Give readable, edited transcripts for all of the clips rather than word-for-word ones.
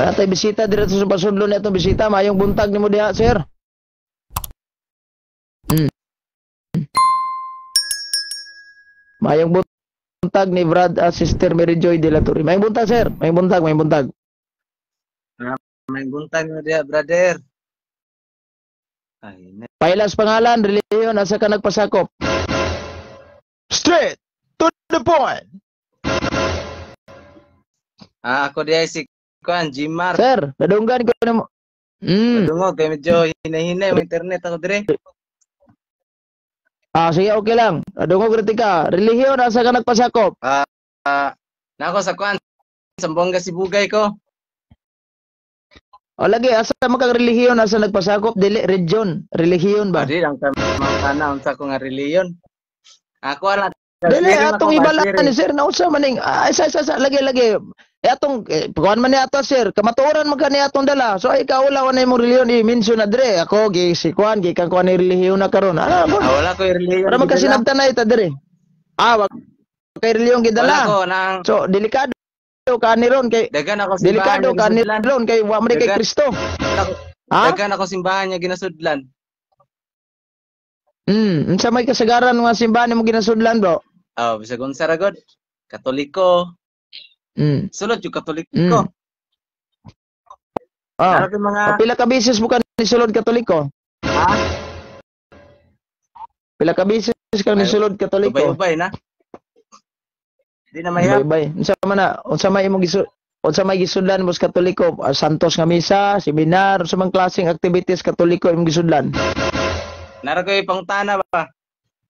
Wala tay bisita diri sa pasudlo ni atong bisita. Mayong buntag nimo diha, sir. Mayong buntag ni Brad, Sister Mary Joy de la Torre. Mayong buntag, sir. Mayong buntag, mayong buntag. Mayong buntag mo diha, brother. Ay, na. Pailas pangalan, relihiyon, asa ka nagpasakop? Straight to the point. Ah, ako diha si Kuan, Jimar. Sir, nadunggan ko nimo. Madungog kay medyo hinay-hinay ang internet ako dire. Ah, sige, okay lang. Nadungog ra ka. Relihiyon, asa ka nagpasakop? Ah, nako sa Kuan, Sambonga Sibugay ko. O lagi, asa man kang relihiyon, asa nagpasakop? Dili region, relihiyon ba? Di lang ta mangtana unsa ko nga relihiyon. Ako ala. Dili atong ibalaan ni sir na unsa man ning isa isa isa lagi lagi. Eh atong kuan man ni ato, sir, kamatuoran man ka ni atong dala. So ay kaulaw na imong relihiyon i-mention na dire. Ako gi si kuan gi kang kuan ni relihiyon na karon. Ano Ah, wala ko relihiyon. Para magkasinabtanay ta dire. Ah, wa kay relihiyon gidala. Wala ko nang So delikado ka ni ron kay dagan ako simbahan. Delikado ka ni ron kay wa man kay Kristo. Ha? Dagan ako simbahan niya ginasudlan. Unsa may kasagaran nga simbahan nimo ginasudlan, bro? Oh, bisag unsa ra god. Katoliko. Sulod yung Katoliko. Ah. Mga pila ka beses mo ka nisulod Katoliko? Ha? Pila ka beses ka nisulod Katoliko? Ubay-ubay na. Di na mahirap. Ubay-ubay. Unsa man na? Unsa may imong gisul unsa may gisudlan mo sa Katoliko? Santos nga misa, seminar, unsa man klaseng activities Katoliko imong gisudlan? Nara koy pangtana ba?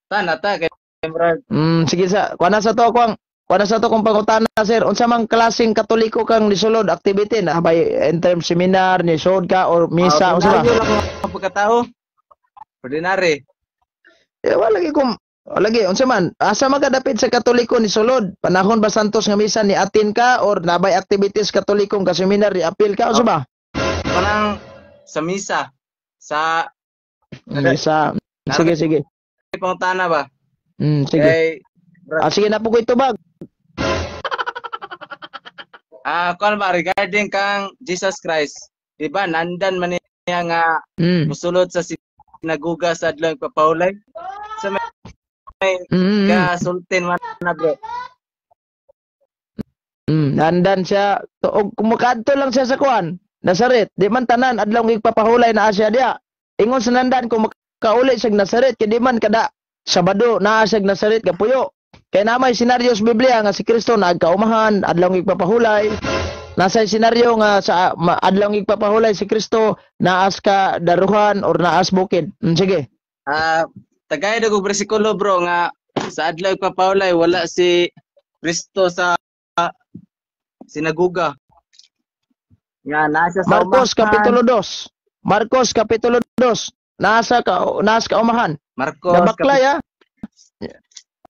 Tana ta kay murag. Sige sa, kuha na sa to kuang kuha na sa to kung pangutana, sir. Unsa man klaseng Katoliko kang nisulod activity na by in terms seminar ni sud ka or misa, unsa ba? Ordinaryo lang ako pagkatao. Ordinary. Eh, wala lagi kung lagi unsa man asa man kadapit sa Katoliko ni sulod? Panahon ba Santos nga misa ni atin ka or nabay activities Katoliko ka seminar ni apil ka, unsa ba? Kanang sa misa sa misa. Sige sige. Pangutana ba? Sige. Kay, Ah, sige na po ko itubag. Ah, kuan ba regarding kang Jesus Christ, di ba nandan man niya nga musulod sa sinaguga sa adlaw ipapahulay? Sa may kasultin man na, bro. Nandan siya og kumukadto lang siya sa kuan. Nazaret, di man tanan adlaw igpapahulay na siya diya. Ingon sa nandan kung makauli siya Nazaret kay di man kada Sabado naa siya Nazaret gapuyo. Kay na may senaryo sa Biblia nga si Kristo nagkaumahan adlaw igpapahulay. Nasa senaryo nga sa adlaw igpapahulay si Kristo naas ka daruhan or naas bukid. Sige. Tagay og bersikulo, bro, nga sa adlaw igpapahulay wala si Kristo sa sinaguga. Nga naa siya sa Marcos umahan. Kapitulo 2. Marcos Kapitulo 2. Nasa ka naas ka umahan. Marcos Nabaklay ha.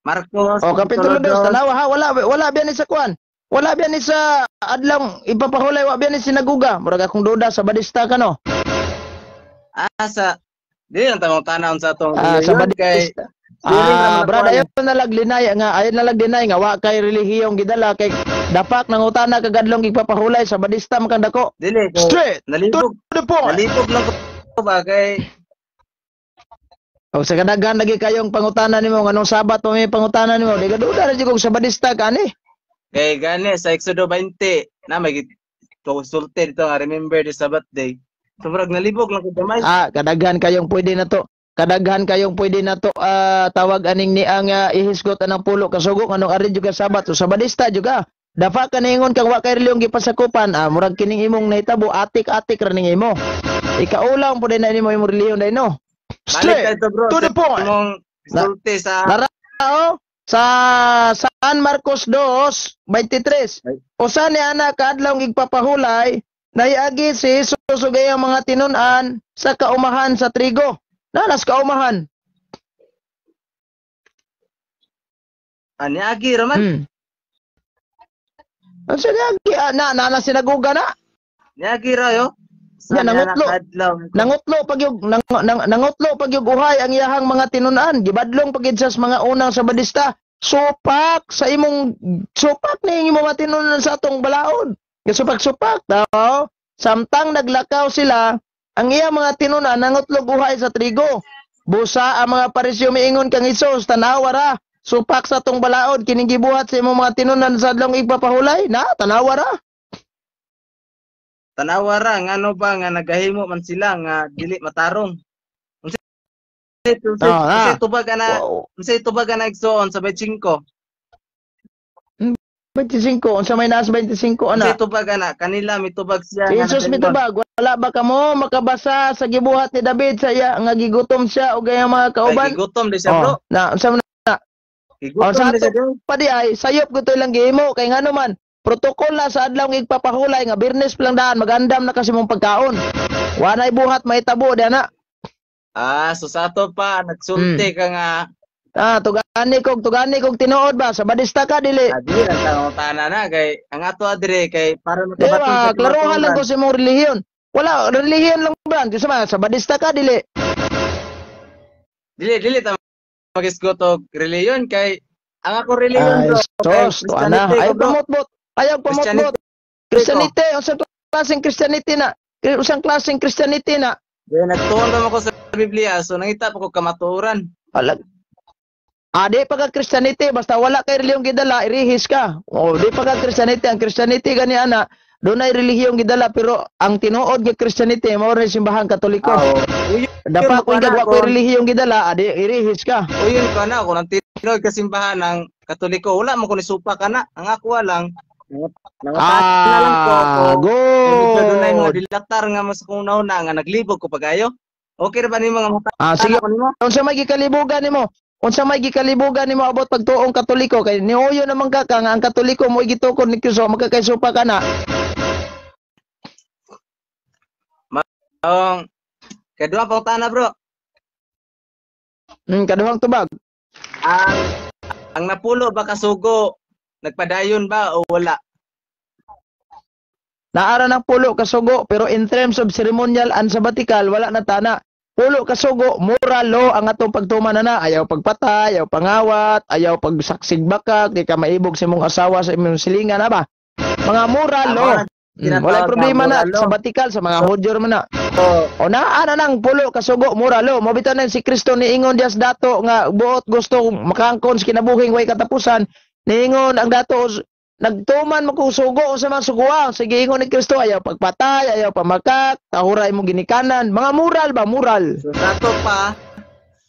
Marcos O Kapitulo 2, tanawa ha, wala wala biyan ni sa kuan. Wala biyan ni sa adlaw ipapahulay, wa biyan ni sinaguga. Murag akong duda sa badista ka no. Ah, sa dili lang tamang tanaw sa atong Ah, sa relihiyon kay badista. dili Ah, ra man brad, ako ayaw na lag linay nga, ayaw na lag dinay nga wa kay relihiyong gidala kay dapak nangutana kagadlong igpapahulay sa badista man kang dako. Dili kay Straight to nalibog the point. Nalibog lang ko ba kay O sa kadaghan lagi kayong pangutana nimo nganong Sabat pa may pangutana nimo, di ka duda ra jud kog sabadista ka ani. Kay gani sa Exodo 20 na may konsulte dito nga remember the Sabbath day. So murag nalibog lang ko gamay. Ah, kadaghan kayong pwede na to. Kadaghan kayong pwede na to tawag aning niang ihisgot anang pulo kasugo nganong ari jud ka Sabat. So sabadista jud ka. Dapat ka ningon kang wa kay reliyong gipasakupan, murag kining imong nahitabo atik-atik ra ning imo. Ikaulaw pud na nimo imong relihiyon dai no. Balik Straight tayo bro, to the sa point. imong sulti sa Nara oh, sa San Marcos 2:23. Usa ni ana kaadlaw igpapahulay, naiagi si Jesus ug iyang mga tinun-an sa kaumahan sa trigo. Nanas kaumahan. Ah, niagi ra man. Unsa niagi? Ah, na na sinaguga na. Niagi ra yo. Ya, nangutlo. Nangutlo pag yung nangutlo pag yung uhay ang iyahang mga tinun-an, gibadlong pag sa mga unang sabadista. Supak sa imong supak ni imong mga tinun-an sa atong balaod. Supak-supak daw. Samtang naglakaw sila, ang iya mga tinunan nangutlog uhay sa trigo. Busa ang mga Pariseo miingon kang Hesus, tanawa ra, supak sa tong balaod kining gibuhat sa imong mga tinunan sa adlong igpapahulay. Na, tanawa ra. Tanawa ra, ngano ba nga nagahimo man sila nga dili matarong. Unsay tubag ana? Unsay tubag ana igsoon sa 25? 25, unsa may naas 25 ana? Unsay tubag ana? Kanila mitubag siya. Si Jesus mitubag, wala ba kamo makabasa sa gibuhat ni David sa iya nga gigutom siya og iyang mga kauban? Ay, gigutom di siya, bro. Na, unsa man na? Gigutom di siya, bro. Pa di ay sayop gutoy lang gihimo kay ngano man protokol na sa adlaw nga igpapahulay nga Biyernes pa lang daan magandam na kasi mong pagkaon. Wa nay buhat mahitabo di ana. Ah, so sa ato pa nagsulti ka nga. Ah, tugani kog tinuod ba sa badista ka dili. Ah, dili lang ta tana na kay ang ato adre kay para makabaton sa klarohan lang ko sa imong relihiyon. Wala relihiyon lang ba? Di sa badista ka dili. Dili ta magisgot og relihiyon kay ang ako relihiyon bro. Sos, ana, ay pamotbot. Ayaw pamotbot. Christianity, unsang klaseng Christianity na? Unsang klaseng Christianity na? Kaya nagtuon pa ko sa Biblia, so nangita pa ko kamatuoran. Alag. Ah, di pa ka Christianity, basta wala kay relihiyong gidala, irihis ka. O, di pa ka Christianity, ang Christianity gani ana, dunay relihiyong gidala pero ang tinuod nga Christianity mao rin simbahan Katoliko. Dapat kung gagwa ko relihiyong gidala, adi irihis ka. Uyon ka na kung ang tinuod ka simbahan ng Katoliko, wala mo ko nisupa ka na. Ang ako lang na lang ko. Good. Dunay mga dilatar nga mas kung nauna nga naglibog ko pagayo. Okay ra ba nimo nga mata? Ah, sige. Unsa may gikalibugan nimo? Unsa may gikalibugan nimo abot pagtuong Katoliko kay niuyo naman ka nga ang Katoliko mo gitukod ni Kristo magkakaisupa ka na. Maong kaduha pang tana, bro. Kaduhang tubag. Ang napulo ba kasugo nagpadayon ba o wala? Naara ng pulo kasugo pero in terms of ceremonial and sabbatical wala na tana. Pulo kasugo moral law ang atong pagtuman na ayaw pagpatay, ayaw pangawat, ayaw pagsaksig bakak, di ka maibog sa imong asawa sa imong silingan na ba? Mga moral law. Wala problema na sabbatical sa mga Hudyo man na. O naa na nang pulo kasugo moral law. Mo bitaw na si Kristo niingon dias dato nga buot gusto makaangkon sa kinabuhing way katapusan. Niingon ang dato nagtuman mo kung sugo sa mga suguan. Sige, ingon ni Kristo, ayaw pagpatay, ayaw pamakak, tahuray mo ginikanan. Mga moral ba? Moral. So, sa ato pa,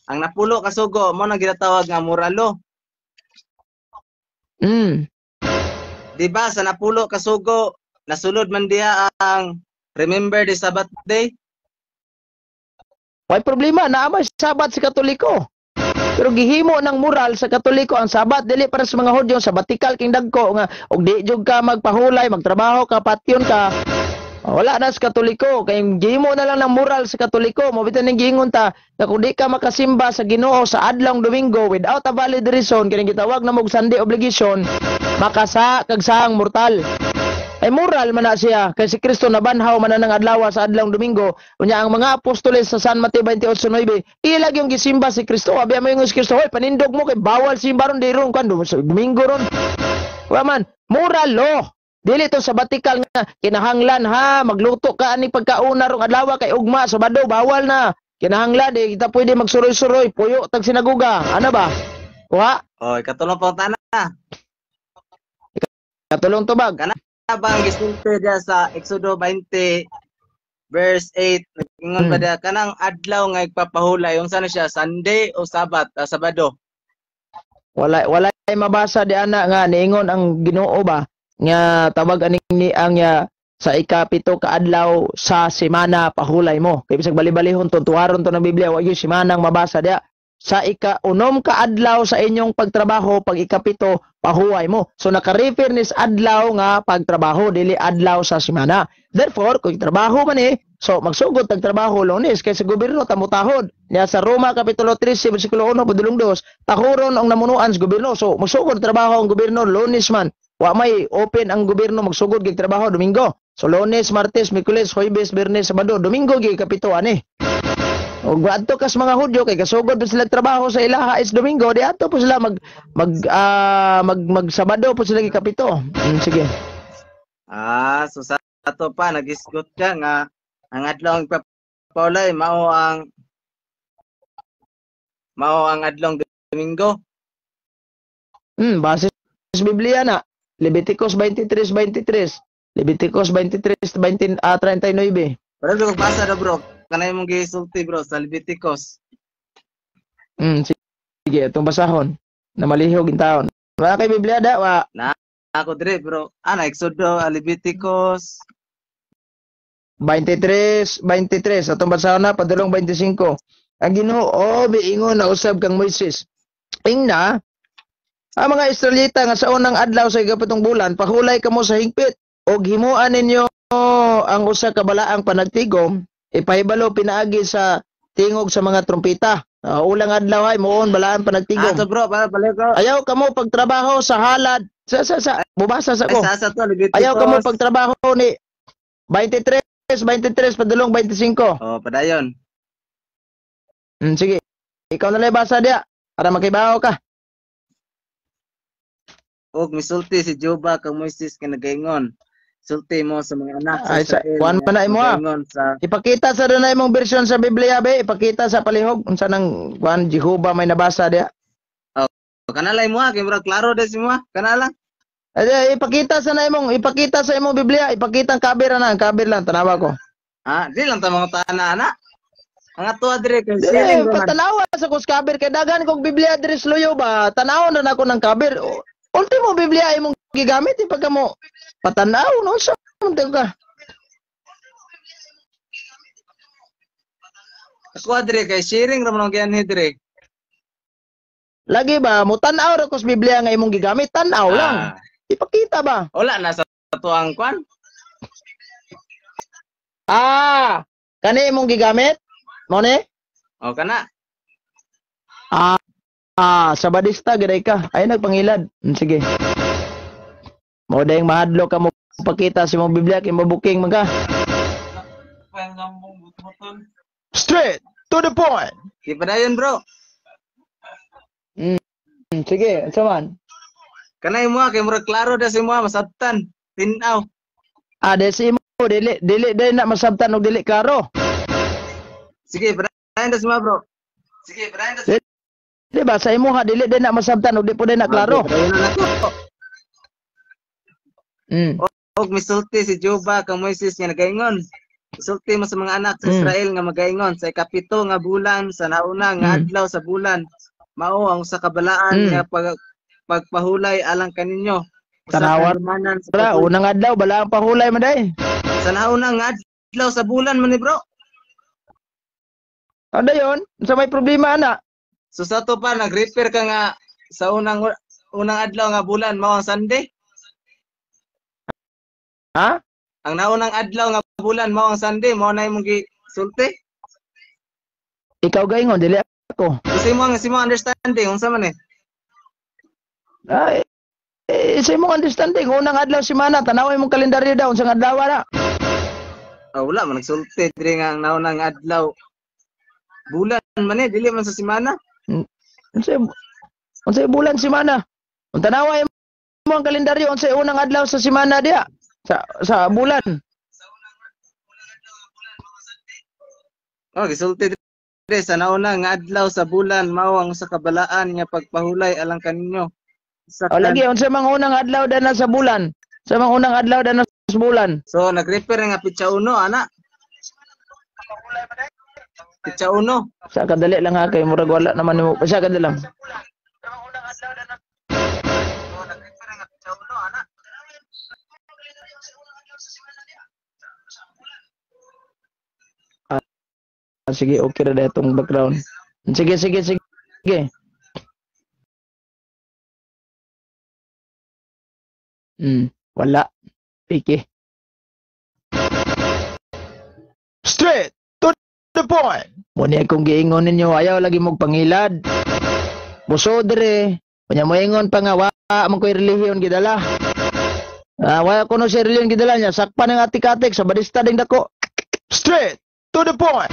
ang napulo kasugo, mo nang ginatawag nga moralo. Diba, sa napulo kasugo, nasulod man diha ang remember the Sabbath day? May problema, naamay Sabat si Katoliko. Pero gihimo ng moral sa Katoliko ang Sabat dili para sa mga Hudyo sabbatical king dagko nga og di jud ka magpahulay, magtrabaho ka, patyon ka. Wala na sa Katoliko kay gihimo na lang ng moral sa Katoliko. Mo bitan ning giingon ta nga kung di ka makasimba sa Ginoo sa adlong Domingo without a valid reason kining gitawag na mog Sunday obligation, makasa kag saang mortal. Ay moral man na siya kay si Kristo nabanhaw man na ng adlaw sa adlong Domingo. Unya ang mga apostoles sa San Mateo 28:9 ilag yung gisimba si Kristo. Abi mo yung si Kristo, hoy panindog mo kay bawal simba ron di ron kan Domingo ron. Wa man moral law. Dili to sabbatical nga kinahanglan ha magluto ka ani pagkauna rong adlaw kay ugma Sabado bawal na. Kinahanglan di kita pwede magsuroy-suroy puyo tag sinagoga. Ano ba? Kuha? Oy, katulong pang tana. Katulong tubag. Kana bang gisulti diya sa Exodo 20 verse 8 nag-ingon ba diya kanang adlaw nga igpapahulay unsa na siya, Sunday o Sabat, Sabado? Wala mabasa di ana nga niingon ang Ginoo ba nga tawag aning ni ang sa ikapito ka adlaw sa semana pahulay mo. Kay bisag bali-balihon to tuwaron to ng Biblia, wa gyud semanang mabasa diya. Sa ika-unom ka adlaw sa inyong pagtrabaho, pag ikapito pahuway mo. So naka-refer ni sa adlaw nga pagtrabaho, dili adlaw sa semana. Therefore, kung trabaho man so magsugod tag trabaho Lunes kay sa gobyerno tamutahod. Niya sa Roma kapitulo 13 bersikulo 1 padulong 2, tahuron ang namunuan sa gobyerno. So magsugod trabaho ang gobyerno Lunes man. Wa may open ang gobyerno magsugod gig trabaho Domingo. So Lunes, Martes, Miyerkules, Huwebes, Biyernes, Sabado, Domingo gig kapito ani. Og adto kas mga Hudyo kay kasugod pa sila trabaho sa ilaha is Domingo, di adto po sila mag mag mag, mag Sabado po sila gikapito. Sige. Ah, so sa ato pa nagisgot ka nga ang adlaw igpapahulay mao ang adlong Domingo. Base sa Biblia na. Leviticus 23:23. Leviticus 23:20 39. Pero bro, basa na bro. Kanay mong gisulti bro sa Leviticus. Sige, itong basahon. Na malihog in taon. Wala kay Biblia da, wa. Ako dire bro. Ah, na Exodo, Leviticus 23:23. Atong basahon na padulong 25. Ang Ginoo miingon na usab kang Moises. Ingna ang mga Israelita nga sa unang adlaw sa ikapitong bulan, pahulay kamo sa hingpit og himuan ninyo ang usa ka balaang panagtigom, ipahibalo pinaagi sa tingog sa mga trumpeta. Ulang adlaw ay muon balaan panagtigom. Ah, so bro, para balik ko. Ayaw kamo pagtrabaho sa halad sa sa sa bubasa sa Ay, ko. sa to Leviticus. Ayaw kamo pagtrabaho ni 23:23 padulong 25. Oh, padayon. Sige. Ikaw na lang basa diya para makibaw ka. Og misulti si Juba kang Moises nga nagaingon. Sulti mo sa mga anak sa Ay, sa- Israel kuwan nga man na imo, ah. nagaingon sa Ipakita sa na imong bersyon sa Biblia be, ipakita sa palihog unsa nang kuan Jehova may nabasa diya. Kanalay mo ah, kay murag klaro des mo ah. Kanala. Ay, ipakita sa na imong ipakita sa imong Biblia, ipakita ang kabir na, ang kabir lang tanawa ko. Ah, di lang ta mga tana ana. Ang ato dire kay Dili, siling bro. patanawa sa kos kabir kay daghan kog Biblia diri sa luyo ba, tanaw na nako ng kabir. Ultimo Biblia imong gigamit ipagka mo patanaw no sa munti ka. Ako dire kay sharing ra man ang gianhi dire. Lagi ba mo tan-aw ra kos Biblia nga imong gigamit, tan-aw lang. Ah, Ipakita ba? wala na sa tuang kwan. Ah, kani imong gigamit? Mo ni? O kana. Ah, sabadista giday ka. Ay nagpangilad. Sige. Mo dayong mahadlok ka mo pakita sa imong Biblia kay mabuking man ka. Straight to the point. Di padayon bro. Sige, unsa man? Kanay mo ah, kay murag klaro da si mo ah, masabtan. Tinaw. Ah, di si imo dili dili day na masabtan og dili klaro. Sige, padayon da si mo bro. Sige, padayon da si Di ba sa imo ha dili day na masabtan og di po day na klaro. Padayon na nako. Og misulti si Juba kang Moises nga nagaingon. Misulti mo sa mga anak sa Israel nga magaingon sa ikapito nga bulan sa nauna nga adlaw sa bulan. Mao ang usa ka balaan nga pagpahulay alang kaninyo. Usa Tanawa ka kanumanan sa Tara, unang adlaw balaang pahulay man day. Sa nauna nga adlaw sa bulan man ni bro. Ano dayon? Unsa may problema ana? So sa to pa nag-refer ka nga sa unang unang adlaw nga bulan mao ang Sunday. Ha? Ang naunang adlaw nga bulan mao ang Sunday, mao na imong gisulti. Ikaw gaingon dili ako. So sa imong understanding unsa man eh? Ay, eh, sa imong understanding, unang adlaw semana, tanaw imong kalendaryo daw unsang adlaw na. Ah, wala man nagsulti diri nga ang naunang adlaw bulan man eh, dili man sa semana. Unsay bulan semana? Kung tanawa mo ang kalendaryo unsay unang adlaw sa semana diha sa bulan. Oh, gisulti diri sa nauna nga adlaw sa bulan mao ang usa ka balaan nga pagpahulay alang kaninyo. Sa O lagi unsay mga unang adlaw dana sa bulan? Sa mga unang adlaw dana sa bulan. So nag-refer nga pitsa 1 ana. Pitsa 1. Sa kadali lang ha kay murag wala naman nimo. Sa kadali lang. Ah, sige, okay ra itong background. Sige, sige, sige. Wala. Piki. Straight to the point. Muna akong giingon ninyo, ayaw lagi mong pangilad. Buso dire. Kunya moingon pa nga, wa man ko'y relihiyon gidala. Ah, wa ko no siya relihiyon gidala niya. Sakpan ang atik-atik sa badista ding dako. Straight to the point.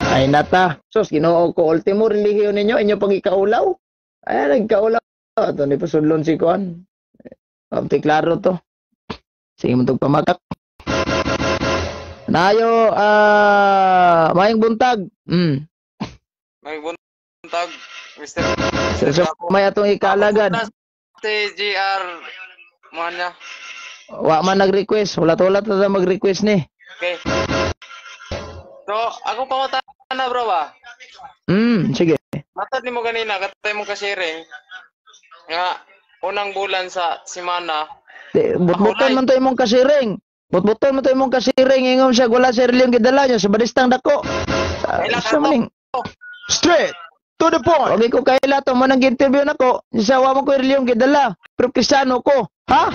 Ay nata. Sus, Ginoo ko ultimo relihiyon ninyo, inyo pang ikaulaw. Ay nagkaulaw. Ato ni pasudlon si kuan. Amti klaro to. Sige mo tog pamakak. Nayo maayong buntag. Maayong buntag, Mr. So, may atong ikalagad. Si GR man niya. Wa man nag-request, wala ta mag-request ni. Okay. So, ako pangutana bro ba? Sige. Matod nimo ganina katay mo ka-sharing nga unang bulan sa simana. Butbuton man to imong ka-sharing. Butbuton man to imong ka-sharing ingon siya wala sa reliyong gidala niya sa badistang dako. Sa maning straight to the point. Wag ko kaila to mo nang interview nako. Sa wa mo ko reliyong gidala. Pero Kristiyano ko. Ha?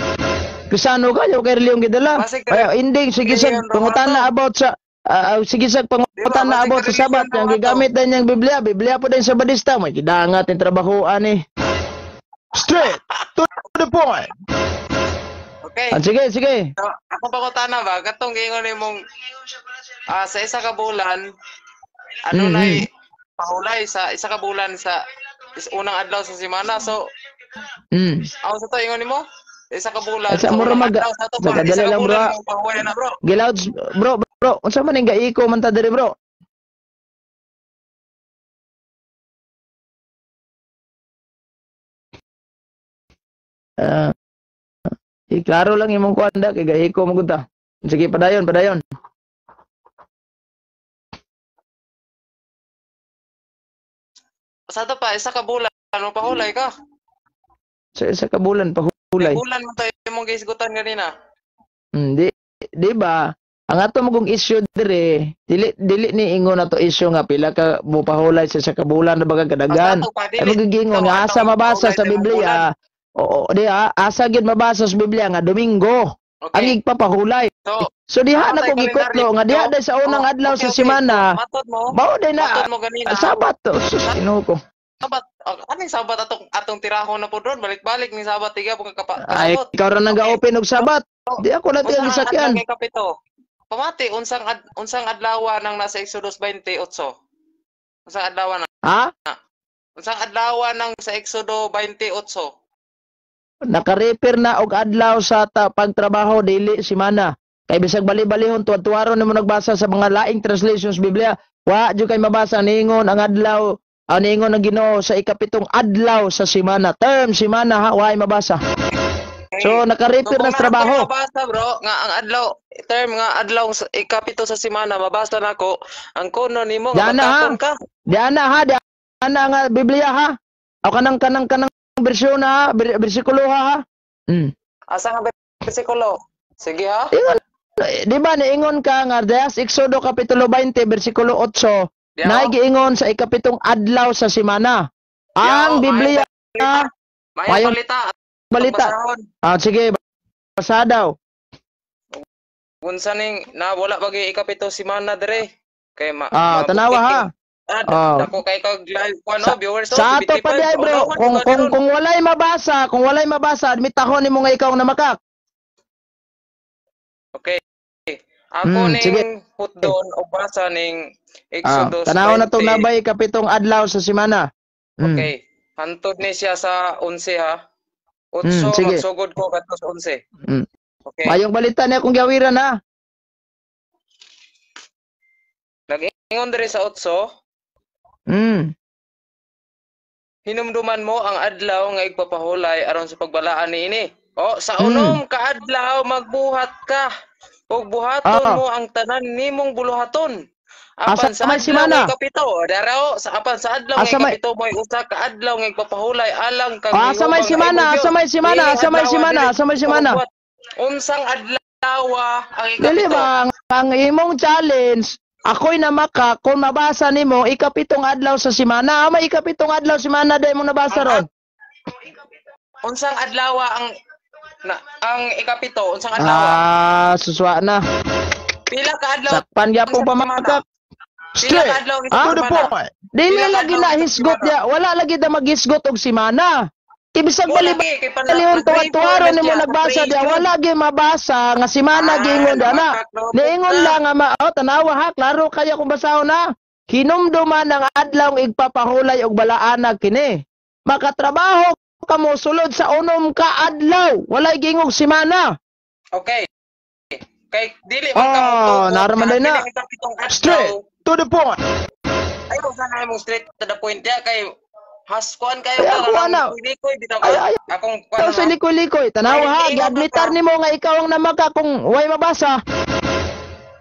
Kristiyano ka yo kay reliyong gidala. Ay ending sige sa pangutana about sa sige sa pangutana about sa Sabat yang gigamit din niyang Biblia. Biblia po din sa badista. May gidangat yung trabahoan eh. Straight to the point. Okay. Sige, sige. So, ako pangutana ba katong giingon nimong sa isa ka bulan adunay pahulay sa isa ka bulan sa unang adlaw sa semana. So ako sa to ingon nimo isa ka bulan sa mura mag isa ka bulan pahuway na bro. Giloud bro, bro, unsa man ning gaiko man ta diri bro? Klaro lang imong kuan da kay gaiko mo gud ta. Sige, padayon, padayon. Sa to pa isa ka bulan mo pahulay ka. Sa isa ka bulan pahulay. Bulan mo tayo imong gihisgutan ganina. Di di ba? Ang ato mo kung issue dire, dili ni ingon ato issue nga pila ka mo pahulay sa isa ka bulan na baga kadagan. Ay magigingon nga asa mabasa sa Biblia. Oo, di ha, asa gyud mabasa sa Biblia nga Domingo. Okay. Ang igpapahulay. So diha na ko gikutlo nga diha day sa unang adlaw sa semana. Mao day na Sabat to. Sus, Ginoo ko. Sabat, aning Sabat atong tirahon na po doon, balik-balik ning Sabat tiga po ka Ay, ikaw ra nang ga-open og Sabat. Di ako na tiyan gisakyan. Pamati unsang adlaw nang nasa Exodus 28? Unsang adlaw na? Ha? Unsang adlaw nang sa Exodo 28? Naka-refer na og adlaw sa pagtrabaho dili semana. Kay bisag bali-balihon tuwad-tuwaron nimo nagbasa sa mga laing translations Biblia, wa jud kay mabasa niingon ang adlaw, niingon ang Ginoo sa ikapitong adlaw sa semana. Term semana ha, wa ay mabasa. So naka-refer na sa trabaho. Mabasa bro nga ang adlaw term nga adlaw sa ikapito sa semana mabasa nako ang kuno nimo nga magkapon ka. Diana ha, diana nga Biblia ha. O kanang bersyon ha, bersikulo ha. Asa nga bersikulo? Sige ha. Ingon, di ba niingon ka nga Dias Exodo kapitulo 20 bersikulo 8 na giingon sa ikapitong adlaw sa semana. Ang Biblia may balita. Balita. Sige, basa daw. Unsa ning na wala bagi ikapito semana dire kay tanawa ha. Dako kay kag live kuno viewers sa ato pa di bro, kung walay mabasa, admit ako nimo nga ikaw na makak. Okay. Ako ning hutdon og basa ning Exodus. Tanaw na to nabay ikapitong adlaw sa semana. Okay. Hantod ni siya sa 11 ha. 8 magsugod ko kadto sa 11. Okay. Mayong balita niya kung giawiran ha. Nag-ingon diri sa 8. Hinumduman mo ang adlaw nga igpapahulay aron sa pagbalaan niini. O sa unom ka adlaw magbuhat ka ug buhaton mo ang tanan nimong buluhaton. Apan sa adlaw nga ikapito, daraw sa apan sa adlaw nga ikapito moy usa ka adlaw nga igpapahulay alang kang asa may semana, asa may semana, asa may semana, asa may semana. Unsang adlaw ang ikapito? Dili ba ang imong challenge? Ako'y namaka kung mabasa nimo ikapitong adlaw sa semana. May ikapitong adlaw semana dai mo nabasa ron. Unsang adlaw ang ikapito? Unsang adlaw? Suswa na. Pila ka adlaw? Sakpan gyapon pamakak. Pila ka adlaw to the point. Dili lagi na hisgot ya. Wala lagi da maghisgot og semana. Ibisag bali-balihon tuwad-tuwaron nimo nagbasa diya, wala gyud mabasa nga semana giingon ana. Niingon lang nga tanawa ha, klaro kaya kung basahon na. Hinumduman ang adlaw igpapahulay og balaanag kini. Makatrabaho kamo sulod sa unom ka adlaw, walay giingog semana. Okay. Kay dili man ka Oh, motugot naraman nga day na. kining ikapitong adlaw. Straight to the point. Ayaw sa na imong straight to the point ya kay haskuan kayo Ay, ka ako, kanang ana. likoy bitaw Ay, ka. ay, Akong kuan Ikaw sa no? likoy-likoy. Tanawa Ay, ha, niingon giadmitar ka. nimo nga ikaw ang namaka kung way mabasa.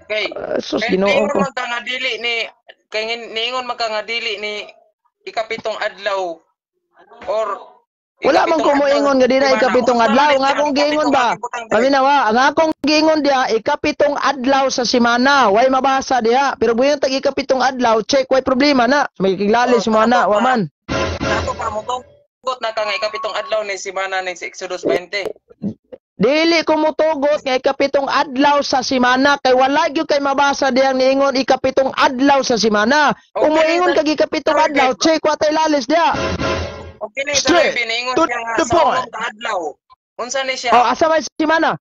Okay. Sus, Kay Ginoo niingon ko. man ka nga dili ni kay niingon man ka nga dili ni ikapitong adlaw or Wala man ko ikapitong adlaw moingon nga di na semana. ikapitong Unsa adlaw. man Ang ni akong giingon ikapitong ba? gibutang diri? Paminawa, ang akong giingon diha ikapitong adlaw sa semana. Way mabasa diha. Pero buyon tag ikapitong adlaw, check way problema na. May kiglalis Oh, mo na, sa ato wa pa. man. Sa ato pa motugot na ka nga ikapitong adlaw ni semana ning sa Exodus 20. Dili ko motugot nga ikapitong adlaw sa semana kay wala gyud kay mabasa diyang niingon ikapitong adlaw sa semana. Kung Okay, moingon kag ikapitong adlaw, check wa tay lalis diha. Okay ni sa Straight Rabi, niingon to siya nga the sa point. unom ka adlaw. Unsa ni siya? Oh, asa may semana?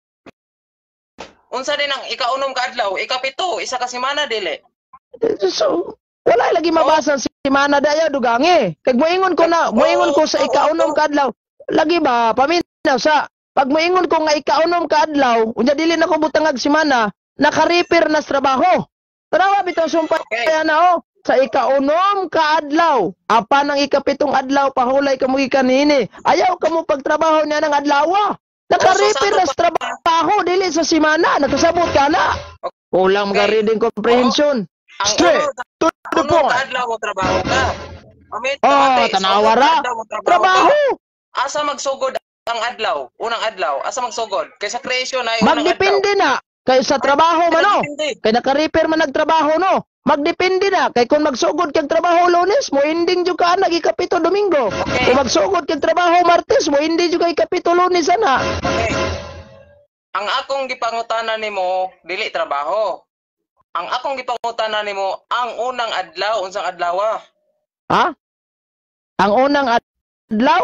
Unsa din ang ikaunom ka adlaw? Ikapito, isa ka semana dili. So, wala lagi mabasa sa semana dayo dugangi. Kag moingon ko na, moingon ko sa ikaunom ka adlaw. Lagi ba paminaw sa pag moingon ko nga ikaunom ka adlaw, unya dili na ko butangag semana, naka-repair na sa trabaho. Tanawa bitaw sumpay na oh. Sa ikaunom ka adlaw, apan ang ikapitong adlaw pahulay kamo gikanini. Ayaw kamo pagtrabaho niya ng adlawa. Naka-repair na sa trabaho dili sa semana, nakasabot ka na. Kulang mga reading comprehension. Ang Straight uno to the unom point. ka adlaw mo trabaho ka. Pamit, Oh, ate, sa tanawa unom ka ra. adlaw mo trabaho ka. Trabaho. Asa magsugod ang adlaw? Unang adlaw, asa magsugod? Kay sa creation ay unang adlaw. Magdepende na kay sa trabaho man no. Magdepende. Kay naka-repair man nagtrabaho no. Magdepende na kay kung magsugod kag trabaho Lunes, mo ending jud ka nag ikapito Domingo. Okay. Kung magsugod kag trabaho Martes, mo ending jud ka ikapito Lunes ana. Okay. Ang akong gipangutana nimo dili trabaho. Ang akong gipangutana nimo ang unang adlaw, unsang adlaw? Ha? Ang unang adlaw?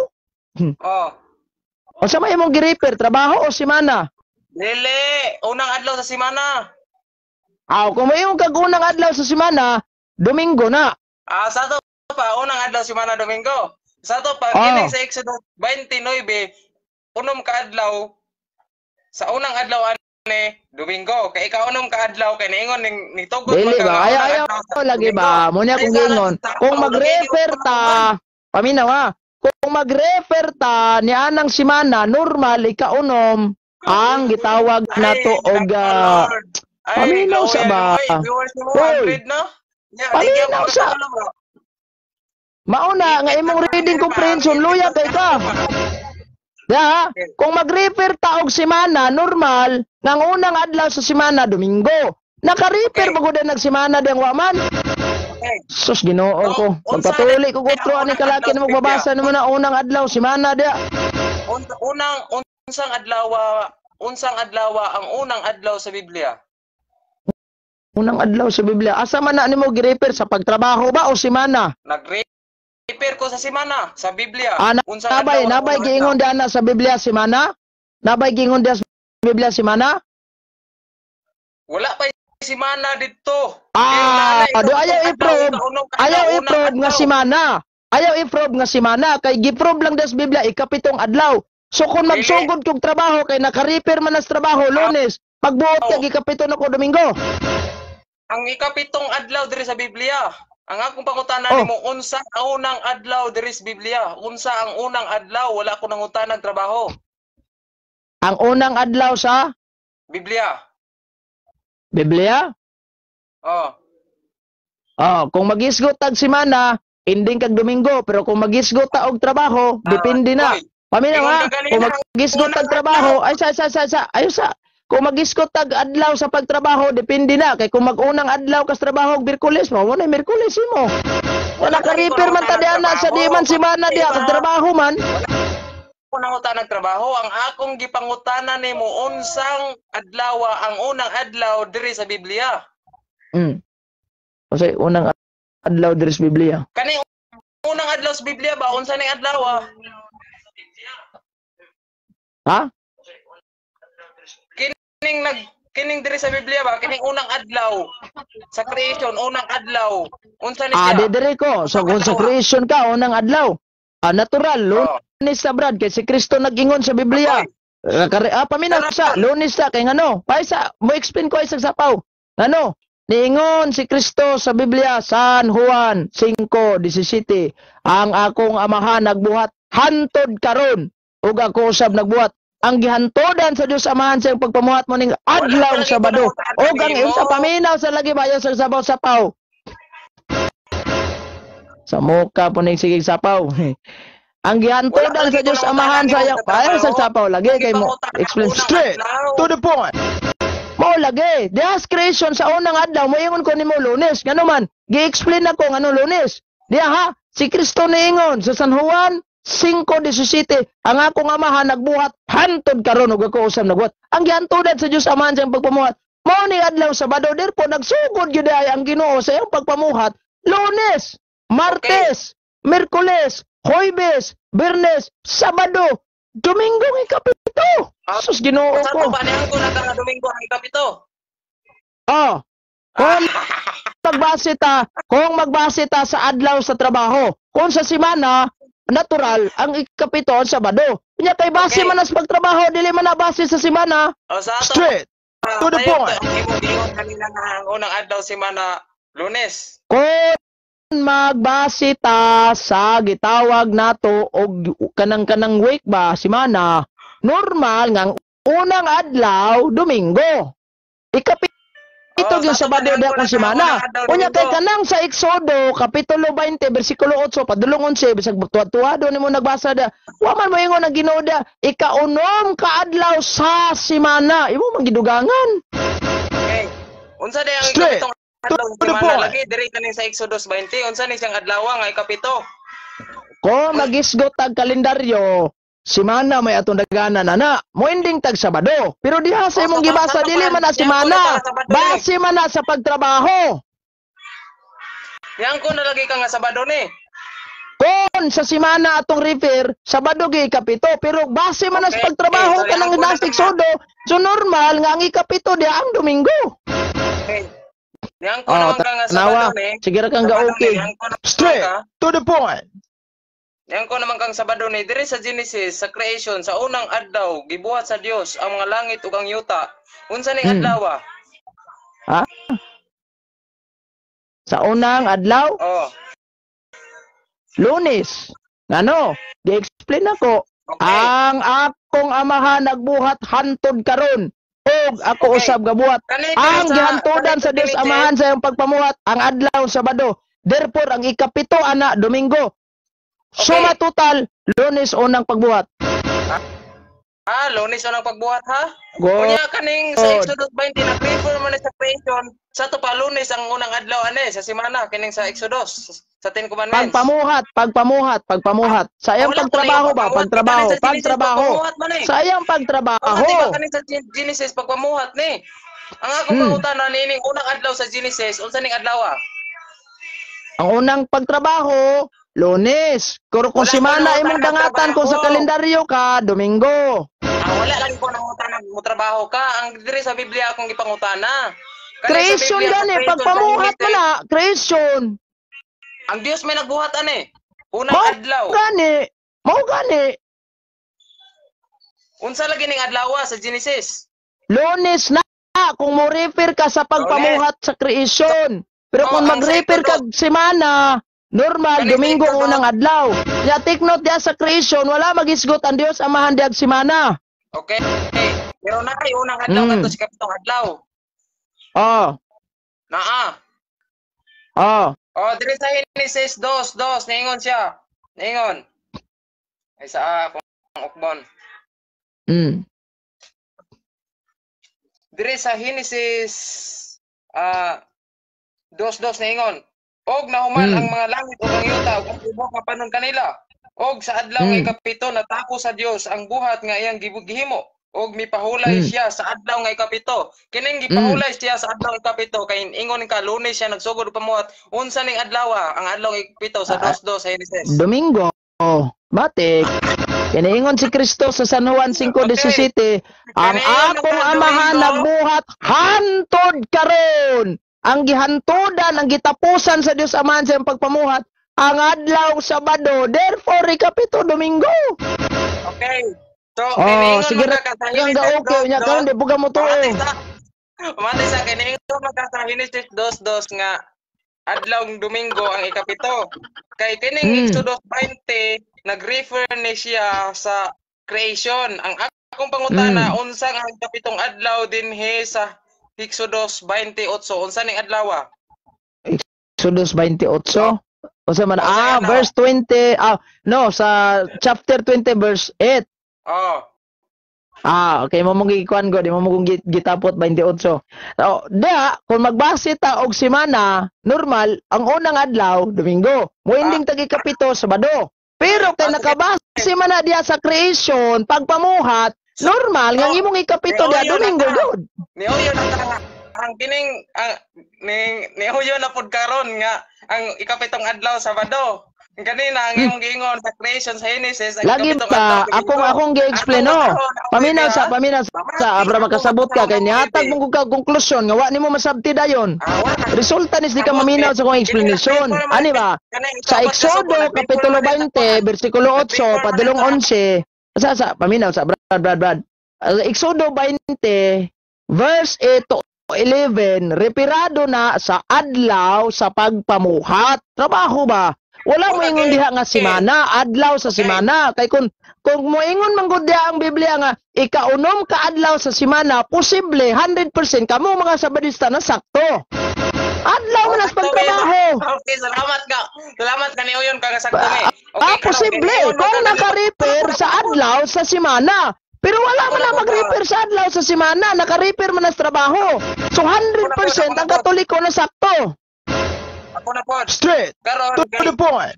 Oh. Unsa may imong gi-repair, trabaho o semana? Dili, unang adlaw sa semana. Aw, kung may imong kag unang adlaw sa semana, Domingo na. Ah, sa ato pa unang adlaw semana Domingo. Sa ato pa Oh. kining sa Exodus 29, unom ka adlaw sa unang adlaw ani Domingo. Kay ikaunom ka adlaw kay niingon ning nitugot Dili man ka ba? nga Ayaw, unang ayaw, adlaw sa lagi Domingo. ba? Muna Ay, kung sana giingon. sa Kung tao, mag-refer ta, paminaw ha, kung mag-refer ta ni anang simana, normal, ikaunom, ang gitawag nato Ay, og Lord. Ay, paminaw sa ba? Oy, viewers nimo Oy. 100 no? Yeah, Paminaw sa. Mauna nga imong reading comprehension luya kay ka. Ya, kung mag-refer ta og semana, normal, nang unang adlaw sa semana, Domingo. Naka-refer ba gud nagsemana diyang wa man? Okay. Sus, Ginoo ko. So, unsa Magpatuli ko na- kutro ani unang kalaki adlaw na sa magbabasa nimo na unang adlaw semana diya. Unang unsang adlaw ang unang adlaw sa Biblia? Unang adlaw sa Biblia. Asa man na nimo gi-refer sa pagtrabaho ba o semana? Nag-refer ko sa semana sa Biblia. Ah, Unsang nabay adlaw ang nabay unang giingon adlaw? diha na sa Biblia semana? Nabay giingon diha sa Biblia semana? Wala pa semana didto. Ah, do ayaw i-prove. Ayaw i-prove nga si semana. Ayaw i-prove nga semana kay gi-prove lang diha sa Biblia ikapitong adlaw. So kung Dili. magsugod kog trabaho kay naka-refer man na sa trabaho Lunes, pagbuot kag ikapito na ko Domingo. Ang ikapitong adlaw diri sa Biblia. Ang akong pangutana Oh. nimo unsa ang unang adlaw diri sa Biblia? Unsa ang unang adlaw? Wala ko nangutana og trabaho. Ang unang adlaw sa Biblia. Biblia? Oh. Oh, kung magisgot tag semana, ending kag Domingo, pero kung magisgot ta og trabaho, depende na. Oy, Paminaw ha, ingon ka ganina, kung magisgot tag trabaho, ay sa, ayo sa. Kung magisgot tag adlaw sa pagtrabaho, depende na. Kay kung magunang adlaw kas trabaho og Miyerkules, mao na Miyerkules mo. Wala ka repair man ta diha na sa di man semana diha kag trabaho man. Ko nangutana og trabaho. Ang akong gipangutana nimo unsang adlaw ang unang adlaw diri sa Biblia. Kasi unang adlaw diri sa Biblia. Kani unang adlaw sa Biblia ba unsa ning adlaw ah? Ha? Kining diri sa Biblia ba kining unang adlaw sa creation, unang adlaw unsa ni Ah, siya? di diri ko. So kung sa creation ka unang adlaw. Ah, natural, Oh. Lunes sa Brad kay si Kristo nag-ingon sa Biblia. Oy. Paminaw sa Lunes ta kay ngano? Paisa mo explain ko isang sapaw. Ngano? Niingon si Kristo sa Biblia, San Juan 5:17, ang akong amahan nagbuhat hantod karon ug ako usab nagbuhat. Ang gihantodan sa Dios Amahan sa pagpamuhat mo ning adlaw Sabado. Ug ang sa paminaw sa lagi bayo sa sabaw sapaw. Sa muka po ning sigig sapaw. Ang gihantodan sa Dios Amahan sa iyang ayo sa sapaw lagi kay mo explain straight to the point. Mo lagi, diha creation sa unang adlaw moingon ko nimo Lunes. Ngano man, gi-explain nako ngano Lunes. Diha ha, si Kristo niingon sa San Juan 5:17, ang akong amahan nagbuhat hantod karon ug ako usab nagbuhat. Ang gihantudan sa Dios Amahan sa iyang pagpamuhat mao ni adlaw Sabado. Therefore nagsugod gyud ay ang Ginoo sa iyang pagpamuhat Lunes, Martes, okay, Miyerkules, Huwebes, Biyernes, Sabado, Domingo ang ikapito. Sus Ginoo ko. Sa ba niya ko na Domingo ang ikapito? Oh. Kung magbase ta sa adlaw sa trabaho, kung sa semana natural ang ikapito ang Sabado. Unya kay base man sa pagtrabaho, dili man na base sa semana. O, sa ato, straight to the point. Ang kanina nga ang unang adlaw semana Lunes. Kung magbase ta sa gitawag nato og kanang week ba semana, normal nga ang unang adlaw Domingo. Ikapito ito yung Sabado da kung semana. Unya kay kanang sa Exodo kapitulo 20 bersikulo 8 padulong 11 bisag tuwa-tuwado nimo nagbasa da. Wa man moingon ang Ginoo da ikaunom ka adlaw sa semana. Imo man gidugangan. Okay. Unsa day ang ikapitong adlaw sa semana lagi diri kaning sa Exodus 20 unsa ni siyang adlaw nga ikapito? Kung magisgot tag kalendaryo, simana may atong daganan ana, moending tag Sabado. Pero diha sa imong gibasa dili man na simana, base man na sa pagtrabaho. Yang ko na lagi ka nga Sabado ni. Kung sa simana atong refer, Sabado gi ikapito, pero base man na sa pagtrabaho kanang nasa Exodo, so normal nga ang ikapito diha ang Domingo. Okay. Yang ko naman ka nga Sabado ni. Sige ra kang ga okay. Straight to the point. Yang ko naman kang Sabado ni diri sa Genesis sa creation sa unang adlaw gibuhat sa Dios ang mga langit ug ang yuta. Unsa ning adlaw? Ha? Sa unang adlaw? Oh. Lunes. Ngano? Gi-explain nako. Okay. Ang akong amahan nagbuhat hantod karon ug ako usab gabuhat. Ang gihantudan sa Dios Amahan sa iyang pagpamuhat ang adlaw Sabado. Therefore ang ikapito ana Domingo. Okay. Suma total, Lunes unang pagbuhat. Ah, Lunes unang pagbuhat ha? Go. Unya kaning sa Exodus 20 na prefer man sa creation, sa to pa Lunes ang unang adlaw ane sa semana kining sa Exodus sa Ten Commandments. Pagpamuhat. Sa iyang pagtrabaho ba? Pagtrabaho. Sa iyang pagtrabaho. Di ba kaning sa Genesis pagpamuhat ni? Ang akong pangutana nining unang adlaw sa Genesis, unsa ning adlaw? Ang unang pagtrabaho Lunes. Pero kung simana imong dangatan kung sa kalendaryo ka, Domingo. Wala lang ko nangutana mo trabaho ka. Ang diri sa Biblia akong gipangutana. Creation gani pagpamuhat mo na, creation. Ang Dios may nagbuhat ani. Unang adlaw. Gani, mao gani. Unsa lagi ning adlaw sa Genesis? Lunes na kung mo refer ka sa pagpamuhat sa creation. Pero kung mag-refer ka semana, normal, Domingo unang adlaw. Ya, take note diya sa creation, wala magisgot ang Dios Amahan diag semana. Okay. Pero na kay unang adlaw kadto sa kapitong adlaw. Oh. Naa. Oh. Oh, diri sa Genesis 2:2 niingon siya. Niingon. Ay sa akong ukbon. Diri sa Genesis 2:2 niingon. Og nahuman ang mga langit ug ang yuta ug ang tibuok nga panon kanila. Og sa adlaw nga ikapito natako sa Dios ang buhat nga iyang gihimo og mipahulay siya sa adlaw nga ikapito. Kining gipahulay siya sa adlaw ikapito kay ingon ka Lunes siya nagsugod pamuhat. Unsa ning adlaw ang adlaw nga ikapito sa 2:2 sa Genesis? Domingo. Matik. Kiniingon si Kristo sa San Juan 5:17, ang akong amahan nagbuhat hantod karon. Ang gihantudan, ang gitapusan sa Dios Amahan sa iyang pagpamuhat, ang adlaw Sabado. Therefore, ikapito Domingo. Okay. So, Oh, sige ra kang ga okay nya karon di buga mo tuo. Pamati sa kay niingon man ka sa Genesis 2:2 nga adlawng Domingo ang ikapito. Kay kining Exodus 20 nag-refer ni siya sa creation. Ang akong pangutana unsa ang ikapitong adlaw dinhi sa Exodus 28? Unsa ning adlaw? Exodus 28. Unsa man verse 20, no, sa chapter 20 verse 8. Oh. Okay, mo mong gikuan ko, di mo mong gitapot 28. Oh, da kung magbase ta og semana, normal ang unang adlaw Domingo, moending tag ikapito Sabado. Pero kay nakabase man na diya sa creation, pagpamuhat, normal nga imong ikapito diya Domingo gud. Niuyo na ta ang kining ang niuyo na pud karon nga ang ikapitong adlaw Sabado. Kanina ang imong giingon sa creation sa Genesis ang lagi pa akong gi-explain no. Paminaw sa abra makasabot ka kay nihatag mong kag konklusyon nga wa nimo masabti dayon. Resulta nis di ka maminaw sa akong explanation. Ani ba? Sa Exodo kapitulo 20 bersikulo 8 padulong 11 sa paminaw sa Brad. Exodo 20 verse 8 to 11 referado na sa adlaw sa pagpamuhat. Trabaho ba? Wala mo ingon diha nga semana, adlaw sa semana. Kay kung moingon man gud diha ang Biblia nga ikaunom ka adlaw sa semana, posible 100% kamo mga Sabadista na sakto. Adlaw man as pagtrabaho. Okay, salamat ka. Salamat ka niuyon ka nga sakto ni. Okay, posible kung naka-repair sa adlaw sa semana. Pero wala man na mag-repair sa adlaw sa semana, naka-repair man as trabaho. So 100% ang Katoliko na sakto. Ako na pod. Straight karon to the point.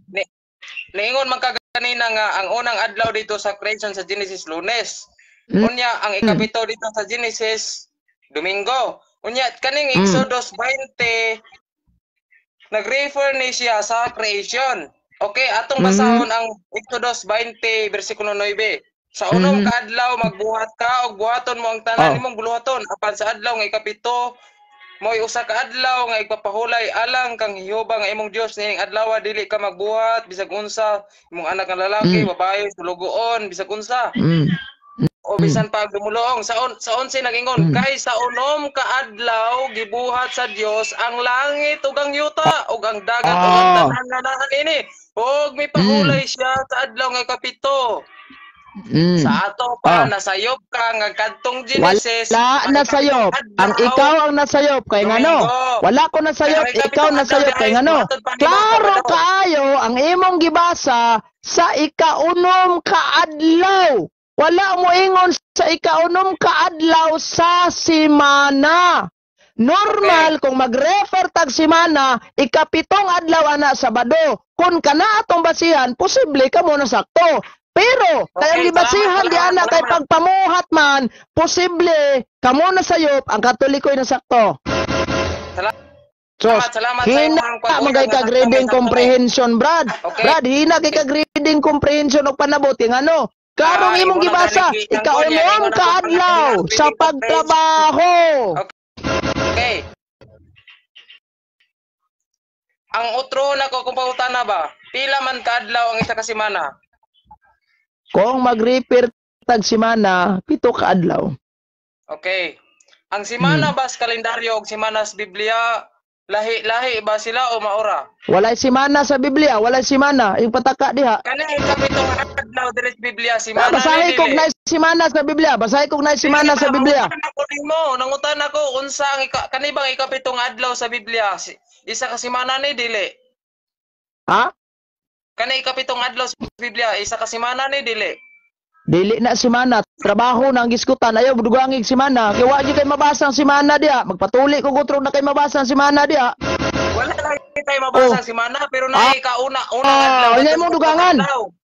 Niingon man ka kanina nga ang unang adlaw dito sa creation sa Genesis Lunes. Unya ang ikapito dito sa Genesis Domingo. Unya kaning Exodus 20 nag-refer ni siya sa creation. Okay, atong basahon ang Exodus 20 bersikulo 9. Sa unom ka adlaw magbuhat ka og buhaton mo ang tanan nimong buluhaton apan sa adlaw nga ikapito mo'y usa ka adlaw nga igpapahulay alang kang Jehova nga imong Dios nining adlaw dili ka magbuhat bisag unsa imong anak nga lalaki, babae, sulugoon, bisag unsa. O bisan pa dumuluong sa 11 nag-ingon kay sa unom ka adlaw gibuhat sa Dios ang langit ug ang yuta ug ang dagat ug ang tanan nga naa niini ug mipahulay siya sa adlaw nga ikapito. Sa ato pa nasayop ka nga kadtong Genesis. Wala nasayop. Ang ikaw ang nasayop kay ngano? Wala ko nasayop, ikaw nasayop kay ngano? Klaro kaayo ang imong gibasa sa ikaunom ka adlaw. Wala mo ingon sa ikaunom ka adlaw sa semana. Normal kung mag-refer tag semana, ikapitong adlaw ana Sabado. Kung kana atong basihan, posible ka mo nasakto. Pero kay ang gibasihan di ana kay pagpamuhat man, posible kamo na sayop ang Katoliko'y nasakto. Salamat, salamat sa hina imong man kay kag reading comprehension, Brad. Okay. Brad, hina kay kag reading comprehension og panabot kay ngano? Karong imong gibasa, ikaunom ka adlaw sa pagtrabaho. Okay. Ang otro na ko kung pangutana ba, pila man ka adlaw ang isa ka semana? Kung mag-repair tag semana, 7 ka adlaw. Okay. Ang semana ba sa kalendaryo og semana sa Biblia, lahi-lahi ba sila o maura? Walay semana sa Biblia, walay semana, yung pataka diha. Kani ang ikapitong adlaw diri sa Biblia, semana. Basahin kog na semana sa Biblia, basahin kog na semana sa Biblia. Nangutan ako unsa ang kani bang ikapitong adlaw sa Biblia? Isa ka semana ni dili. Ha? Kani ikapitong adlaw sa Biblia, isa ka semana ni dili. Dili na semana, trabaho na ang giskutan, ayaw dugangig semana. Kay wa gyud kay mabasa ang semana diha, magpatuli kog utro na kay mabasa ang semana diha. Wala lang kay mabasa ang semana, pero naay kauna unang adlaw. Ayaw mo dugangan.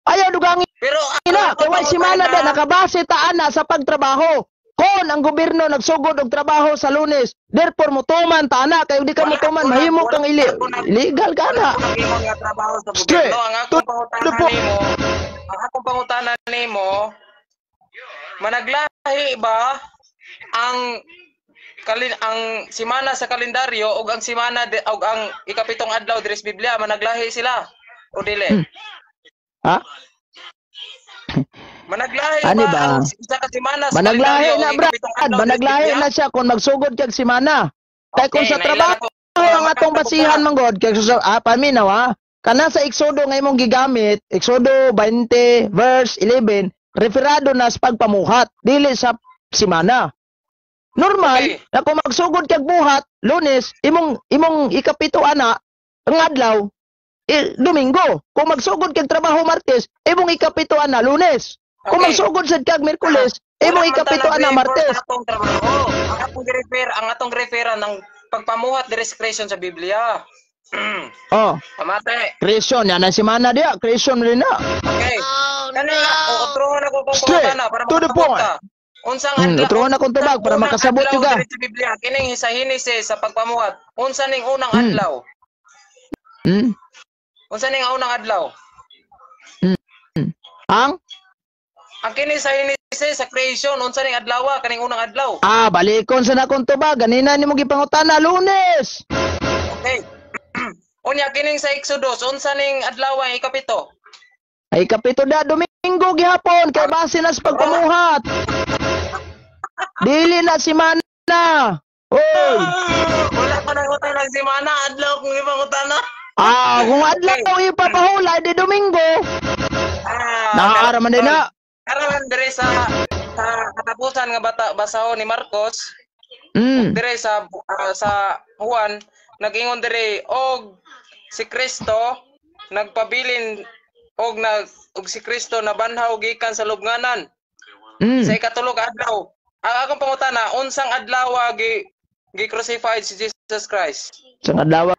Ayaw dugangin. Pero na kay wa semana diha nakabase ta ana sa pagtrabaho. Kon ang gobyerno nagsugod og trabaho sa Lunes, therefore mutuman ta ana kay di ka mutuman mahimo kang illegal ka na. Straight ang akong pangutana nimo, managlahi ba ang ang semana sa kalendaryo ug ang semana og ang ikapitong adlaw diri sa Biblia, managlahi sila o dili? Ha? Managlahi ba ang isa ka semana sa managlahi na, brad. Managlahi na siya kung magsugod kag semana. Kay kung sa trabaho ang atong basihan manggod kay paminaw ha. Kana sa Exodo nga imong gigamit, Exodo 20 verse 11, referado na sa pagpamuhat, dili sa semana. Normal, na kung magsugod kag buhat, Lunes, imong ikapito ana, ang adlaw, Domingo. Kung magsugod kag trabaho Martes, imong ikapito ana, Lunes. Kung magsugod sad kag Miyerkules, imong ikapito ana, Martes. Ang atong referan ng pagpamuhat diri sa creation sa Biblia. Oh. Pamate. Creation yan ang semana diya, creation rin na. Okay. Kani utrohon ako kung pangutana para makasabot ka. Unsang adlaw? Utrohon akong tubag para makasabot juga. Sa Biblia kining sa Henesis sa pagpamuhat. Unsa ning unang adlaw? Unsa ning unang adlaw? Ang kini sa Henesis sa creation, unsa ning adlaw kaning unang adlaw? Ah, balikon sa nakong tubag ganina nimo gipangutana Lunes. Okay. Unya kining sa Exodus, unsa ning adlaw ang ikapito? Ay ikapito da Domingo gihapon kay base na sa pagpamuhat. Dili na semana. Oy. Wala pa nang utang ng semana, adlaw kung ipangutana. Ah, kung adlaw ipapahulay di Domingo. Naa man din na. Karon dire sa katapusan nga bata basahon ni Marcos. Dire sa sa Juan nag-ingon dire og si Kristo nagpabilin og og si Kristo nabanhaw gikan sa lubnganan. Sa ikatulo ka adlaw. Ang akong pangutana, unsang adlaw gi crucified si Jesus Christ? Unsang adlaw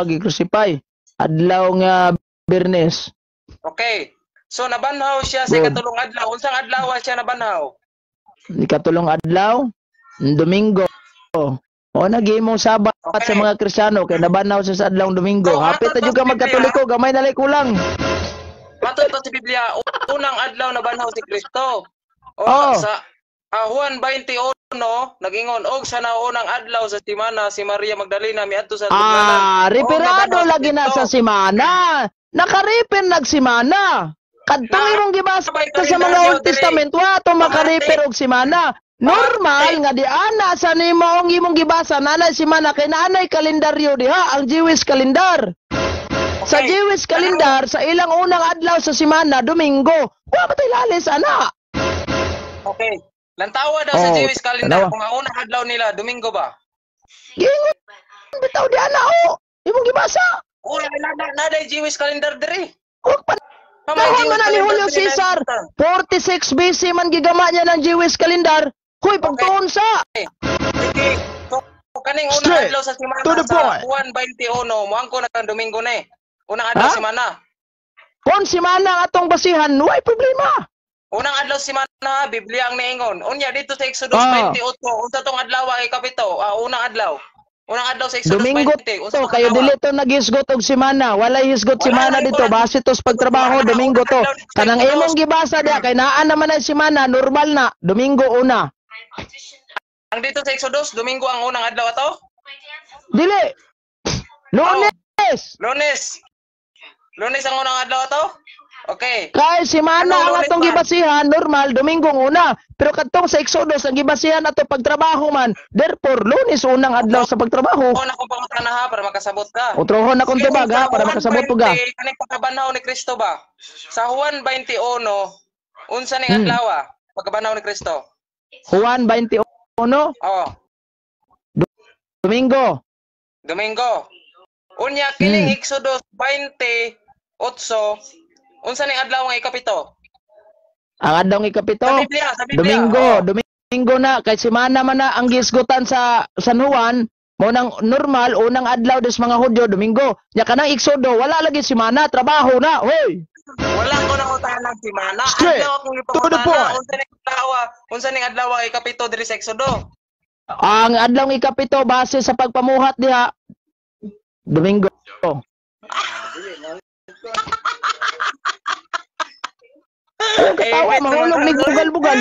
gi crucify? Adlaw nga Biyernes. Okay. So nabanhaw siya sa ikatulong adlaw. Unsang adlaw siya nabanhaw? Ikatulong adlaw, Domingo. O nagimong Sabat sa mga Kristiyano kay nabanhaw siya sa adlaw Domingo. So, hapit na jud ka magkatoliko, gamay na lay kulang. Matod pa sa Biblia, unang adlaw nabanhaw si Kristo. O, sa Juan 21 nagingon og sa naunang adlaw sa semana si Maria Magdalena miadto sa lubnganan. Ah, referado lagi na sa semana. Nakarefer nagsimana. Kadtong imong gibasa sa mga Old Testament, wa to makarefer og semana. Normal nga di ana sa nimo ang imong gibasa nanay semana kay naanay kalendaryo diha ang Jewish calendar. Sa Jewish calendar sa ilang unang adlaw sa semana Domingo. Wa man tay lalis ana. Okay. Lantawa daw sa Jewish calendar kung ang unang adlaw nila Domingo ba? Giingon bitaw di ana o imong gibasa. Ora na Jewish calendar diri. Og pa panahon man ni Julio Cesar, 46 BC man gigama niya ng Jewish calendar. Hoy, pagtuon sa. Okay. So, kaning unang adlaw sa semana sa Juan 21, moangko na kang Domingo na eh. Unang adlaw semana. Kung semana ang atong basihan, way problema. Unang adlaw semana, Biblia ang niingon. Unya dito sa Exodus 28, unsa tong adlaw ang ikapito? Unang adlaw. Unang adlaw sa Exodus Domingo 20. To, kayo dili to naghisgot og semana. Walay hisgot semana dito. Base to sa pagtrabaho, Domingo to. Kanang imong gibasa diha kay naa naman ang semana, normal na, Domingo una. Ang dito sa Exodus, Domingo ang unang adlaw ato? Dili. Lunes. Lunes. Lunes ang unang adlaw ato? Okay. Kay semana ang atong gibasihan, normal, Domingo una. Pero kadtong sa Exodus, ang gibasihan ato pagtrabaho man, therefore, Lunes unang adlaw sa pagtrabaho. Utrohon akong pangutana ha, para makasabot ka. Utrohon akong tubag ha, para makasabot po ka. Kaning pagkabanhaw ni Kristo ba? Sa Juan 21, unsa ning adlaw pagkabanhaw ni Kristo? Juan 21? Oo. Domingo. Domingo. Unya, kining Exodus 28, unsa ning adlaw nga ikapito? Ang adlaw nga ikapito? Sa Biblia, sa Biblia. Domingo, Domingo na kay semana man na ang gisgutan sa San Juan, mo nang normal unang adlaw des mga Hudyo Domingo. Nya kanang Exodo wala lagi semana, trabaho na. Hoy. Wala ko nang utana semana. Adlaw akong ipangutana. Unsa ning adlaw? Unsa ning adlaw nga ikapito diri sa Exodo? Ang adlaw nga ikapito base sa pagpamuhat diha Domingo. Ayaw katawa, mahulog ni bugal-bugal.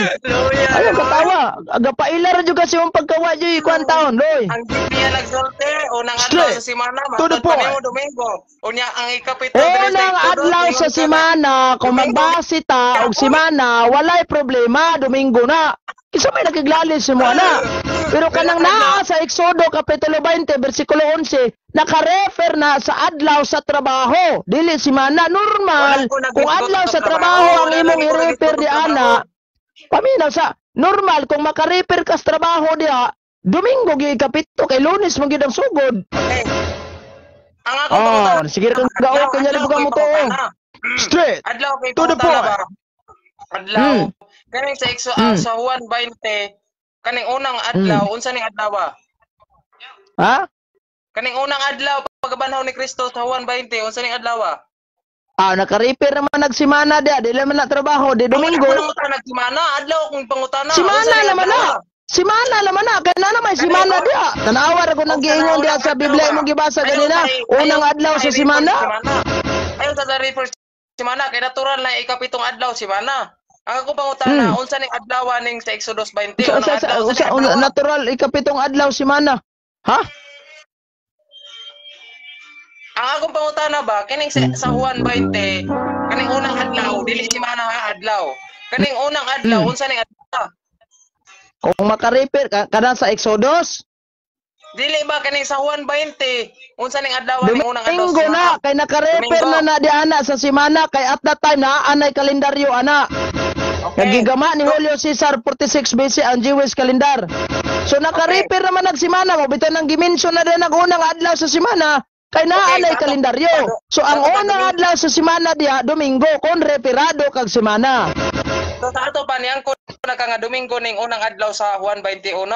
Ayaw katawa. Agapaila ra jud kasi ang pagkawa jud kuan taon, Loy. Ang Biblia nagsulti, unang adlaw sa simana, To the matod pa point. nimo Domingo. Unya ang ikapito diri sa Unang Exodus, adlaw ingon sa ka na, simana, kung magbase ta og simana, walay problema, Domingo na. Kinsa may nakiglalis si mo ana. Pero kanang naa sa Exodo kapitulo 20 bersikulo 11, naka-refer na sa adlaw sa trabaho, dili simana. Normal Wala ko nag-isgot kung adlaw sa sa trabaho trabaho. ang Wala imong lagi ko i-refer nag-isgot di sa ana. Paminaw sa normal kung maka-refer ka sa trabaho diha, Domingo gyud ikapito kay Lunes man gyud ang sugod. Okay. Ang ako Oh, sige kang gaot kanya adlaw rin kay mo to. pangutana. Straight Adlaw kay to the pangutana point. ba? Adlaw. Kaning sa sa Juan 20, kaning unang adlaw, unsa ning adlaw ba? Ha? Kaning unang adlaw pagkabanhaw ni Kristo sa Juan 20, unsa ning adlaw ba? Ah, naka-refer naman nagsimana diha, di naman na trabaho, di Domingo. Wala ko nangutana nagsimana, adlaw akong pangutana. Simana Unsa ning naman na. adlaw? Simana naman na, kay na naman simana diha. Tanawa ra ko nang giingon diha sa Biblia imong gibasa ganina, unang adlaw sa simana. Ayaw sa refer simana kay natural na ikapitong adlaw simana. Ang ako pangutana, unsa ning adlaw ning sa Exodus 20? Sa, Unang sa, sa, adlaw, unsa sa, ning adlaw? natural ikapitong adlaw simana. Ha? Ang akong pangutana ba, kining sa Juan 20, kaning unang adlaw, dili simana ha, adlaw. Kaning unang adlaw, unsa ning adlaw? Kung maka-refer ka kada sa Exodus, Dili ba kaning sa Juan 20, unsa ning adlaw ning unang adlaw? Domingo sa na simana? kay naka-refer Domingo. na na di ana sa simana kay at that time naa anay kalendaryo ana. Okay. Nagigama ni Julio Cesar 46 BC ang Jewish calendar. So naka-refer naman nagsimana mo bitan ang gimension na din ang unang adlaw sa simana kay naa Okay, nay kalendaryo. So ang unang adlaw sa simana diha Domingo kon referado kag simana. So sa ato pa niyang ko na ka nga Domingo ning unang adlaw sa Juan 21.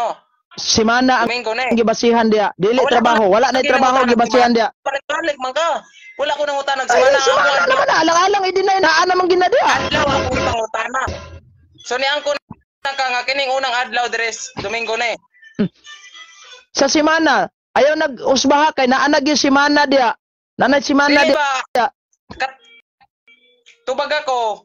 Simana ang Domingo ni. gibasihan diha. Dili Wala trabaho, wala na trabaho gibasihan diha. Balik-balik man ka. Wala ko nangutana Ay, simana. simana Ako naman na alang-alang i-deny naa namang ginadiha. adlaw ako ipangutana. So niang ko na ka nga kining unang adlaw dres Domingo ni. Sa simana, ayaw nag-usbaha kay naa na gyud simana diha. Naa simana Dili diha. ba tubag ako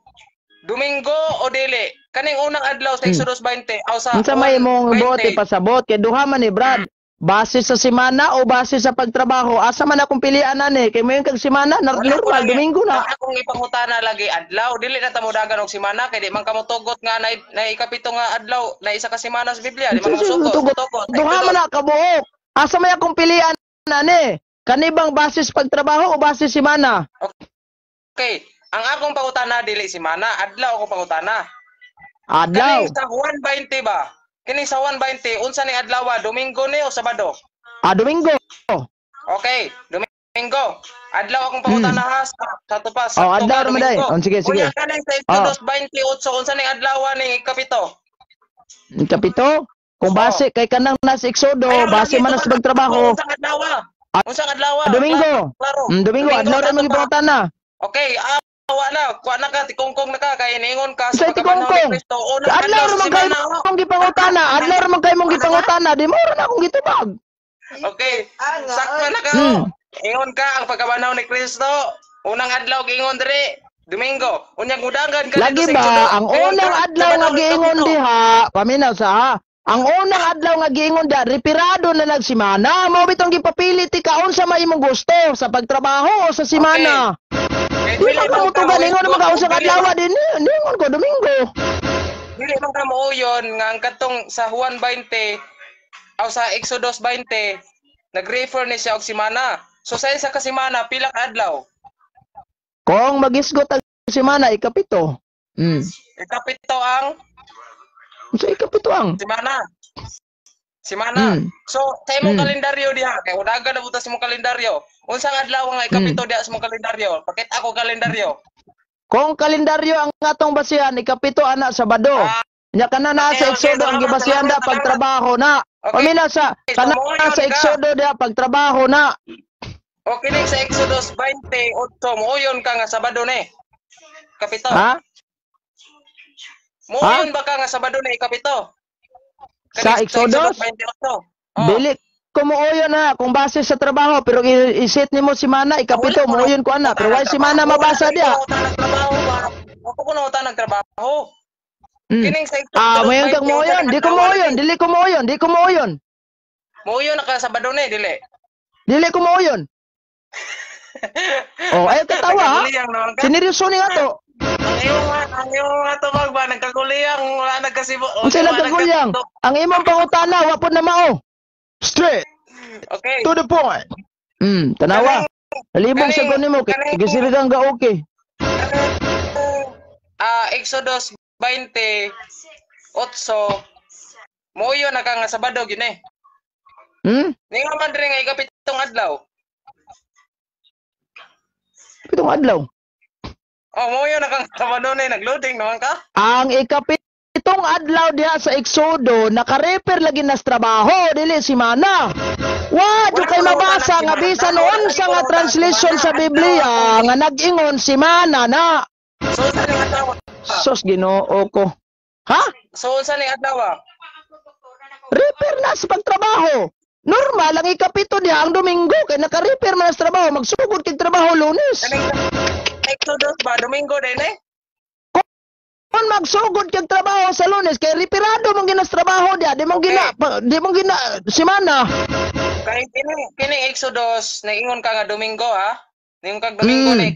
Domingo o dili kaning unang adlaw sa Exodus 20 aw sa Unsa may Juan imong 20. bote pasabot kay duha man ni Brad. Base sa simana o base sa pagtrabaho? Asa man akong pilian ani kay moingon kag simana Wala ko normal lang- Domingo na. Wala akong ipangutana lagi adlaw dili na tamudagan og simana kay di man kamo tugot nga na ikapito nga adlaw na isa ka simana sa Biblia di man kamo sugot. Tugot. Tugot. Duha man na kabuok. Asa may akong pilian ani? Kani bang base sa pagtrabaho o base simana? Okay, ang akong pangutana dili simana, adlaw akong pangutana. Adlaw. Kaning sa Juan 20 ba? Kining sa Juan 20, unsa ning adlaw? Domingo ni o Sabado? Ah, Domingo. Okay, Domingo. Adlaw akong pangutana ha sa tupas. Oh, adlaw naman day. Oh, sige, sige. Unya kaning sa Exodus 28, unsa ning adlaw ning ikapito? Ikapito. Kung base kay kanang nasa Exodo, Ayaw, base lagi man na sa tubag- pagtrabaho. Unsang adlaw? Unsang adlaw? Domingo. Klaro. Domingo, adlaw ra man gipangutana. Okay, wala, kuha na ka, tikungkong na ka, kay niingon ka Sa pagkabanhaw ni tikungkong. Kristo, unang Adlaw adlaw ra sa man kay simana, oh. mong gipangutana, adlaw ra man kay mong gipangutana, di mo ra na akong gitubag. Okay, sakto na ka. Ingon ka ang pagkabanhaw ni Kristo, unang adlaw giingon diri, Domingo. Unyang udangan ka Lagi dito sa ba Exodo, ang ingon unang ka, adlaw nga Sabado, giingon ikapito. diha, paminaw sa ha. Ang unang adlaw nga giingon diha, referado na nagsimana. Mao bitong gipapili ti ka unsa may imong gusto sa pagtrabaho o sa simana. Okay. Di man ka mutugan ingon man ka usa ka adlaw din, ningon ko Domingo. Dili man ka muuyon nga ang katong sa Juan 20 aw sa Exodus 20 nag-refer ni siya og simana. So sa isa ka simana pila ka adlaw? Kung magisgot ang simana ikapito. Ikapito ang Sa ikapito ang simana. Simana. So sa imong kalendaryo diha kay udagan na buta sa imong kalendaryo. Unsang adlaw nga ikapito diha sa imong kalendaryo? Pakita ako kalendaryo. Kung kalendaryo ang atong basihan, ikapito ana Sabado. Nya kana na sa Okay, okay, Exodo ang salamat, gibasihan da salamat, pagtrabaho na. Okay. Pamina sa kana So, moyon sa ka. Exodo da pagtrabaho na. Okay ning sa Exodus 28 muuyon ka nga Sabado ni. Kapito. Ha? Muuyon ba ka nga Sabado ni ikapito? Sa Kaning Exodus? 28. Oh. Dili ko muuyon na kung base sa trabaho pero iset nimo si Mana ikapito Wala ko muuyon ko ana pero why si Mana mabasa Wala diha? ko nang trabaho ba? Wa ko nangutana trabaho. Kining sa Mayon kang moyon, di ko moyon, dili ko moyon, di ko moyon. Moyon na ka Sabado ni, dili. Dili ko moyon. Oh, ay katawa ha. Sineryoso ni ato. Ang imong nga tubag ba nagkaguliyang wala nagkasibo. Unsa lang kaguliyang? Ang imong pangutana wa pod na mao. Straight. Okay. To the point. Tanawa. Nalibong sa kuno mo kay gisirigang ga okay. Exodus 28 moyo na ka nga Sabado gyud eh. Ningon man diri nga ikapitong adlaw. Pitong adlaw. Oh, moyo na kang Sabado na nagloading naman ka. Ang ikapitong adlaw diha sa Exodo naka-refer lagi nas trabaho dili simana. Wa jud kay mabasa nga bisan unsa nga translation sa Biblia nga nag-ingon simana na. So unsa ni adlaw? Sos Ginoo ko. Ha? So unsa ni adlaw? Repair na sa pagtrabaho. Normal ang ikapito diha ang Domingo kay naka-repair man sa trabaho, magsugod kay trabaho Lunes. Exodus ba Domingo din eh? Kung magsugod kag trabaho sa Lunes kay repairado mong ginas trabaho diha, di mong gina di mong gina simana. Kay kini Exodus naingon ka nga Domingo ha? Ningon kag Domingo ni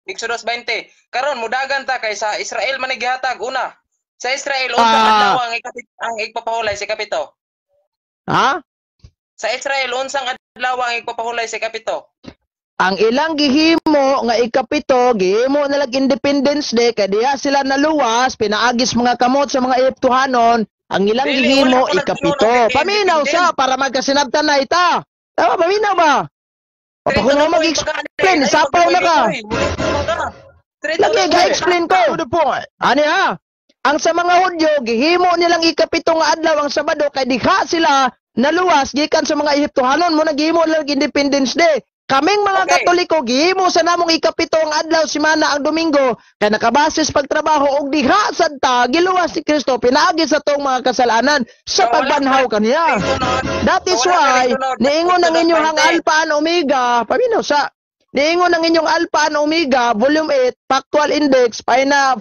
Exodus 20. Karon mudagan ta kay sa Israel man gihatag una. Sa Israel unsa adlaw ang ang igpapahulay sa ikapito? Ha? Sa Israel unsang adlaw ang igpapahulay sa ikapito? Ang ilang gihimo nga ikapito, gihimo na lag Independence Day kay diha sila naluwas, pinaagis mga kamot sa mga Ehiptohanon, ang ilang gihimo ikapito. Paminaw sa para magkasinabtan na ita. Tama, paminaw ba? Pag mo mag-explain, sapaw na ka. Lagi, ga-explain ko. Ani ha? Ang sa mga Hudyo, gihimo nilang ikapito nga adlaw ang Sabado kay diha sila naluwas gikan sa mga Ehiptohanon mo nagihimo nilang Independence Day. Kaming mga Katoliko gihimo sa namong ikapito ang adlaw simana ang Domingo kay nakabasis pagtrabaho og diha sad ta giluwas si Kristo pinaagi sa tong mga kasalanan sa pagbanhaw kaniya. That is why niingon ang inyong Alpha and Omega, paminaw sa niingon ang inyong Alpha and Omega Volume 8 Factual Index pahina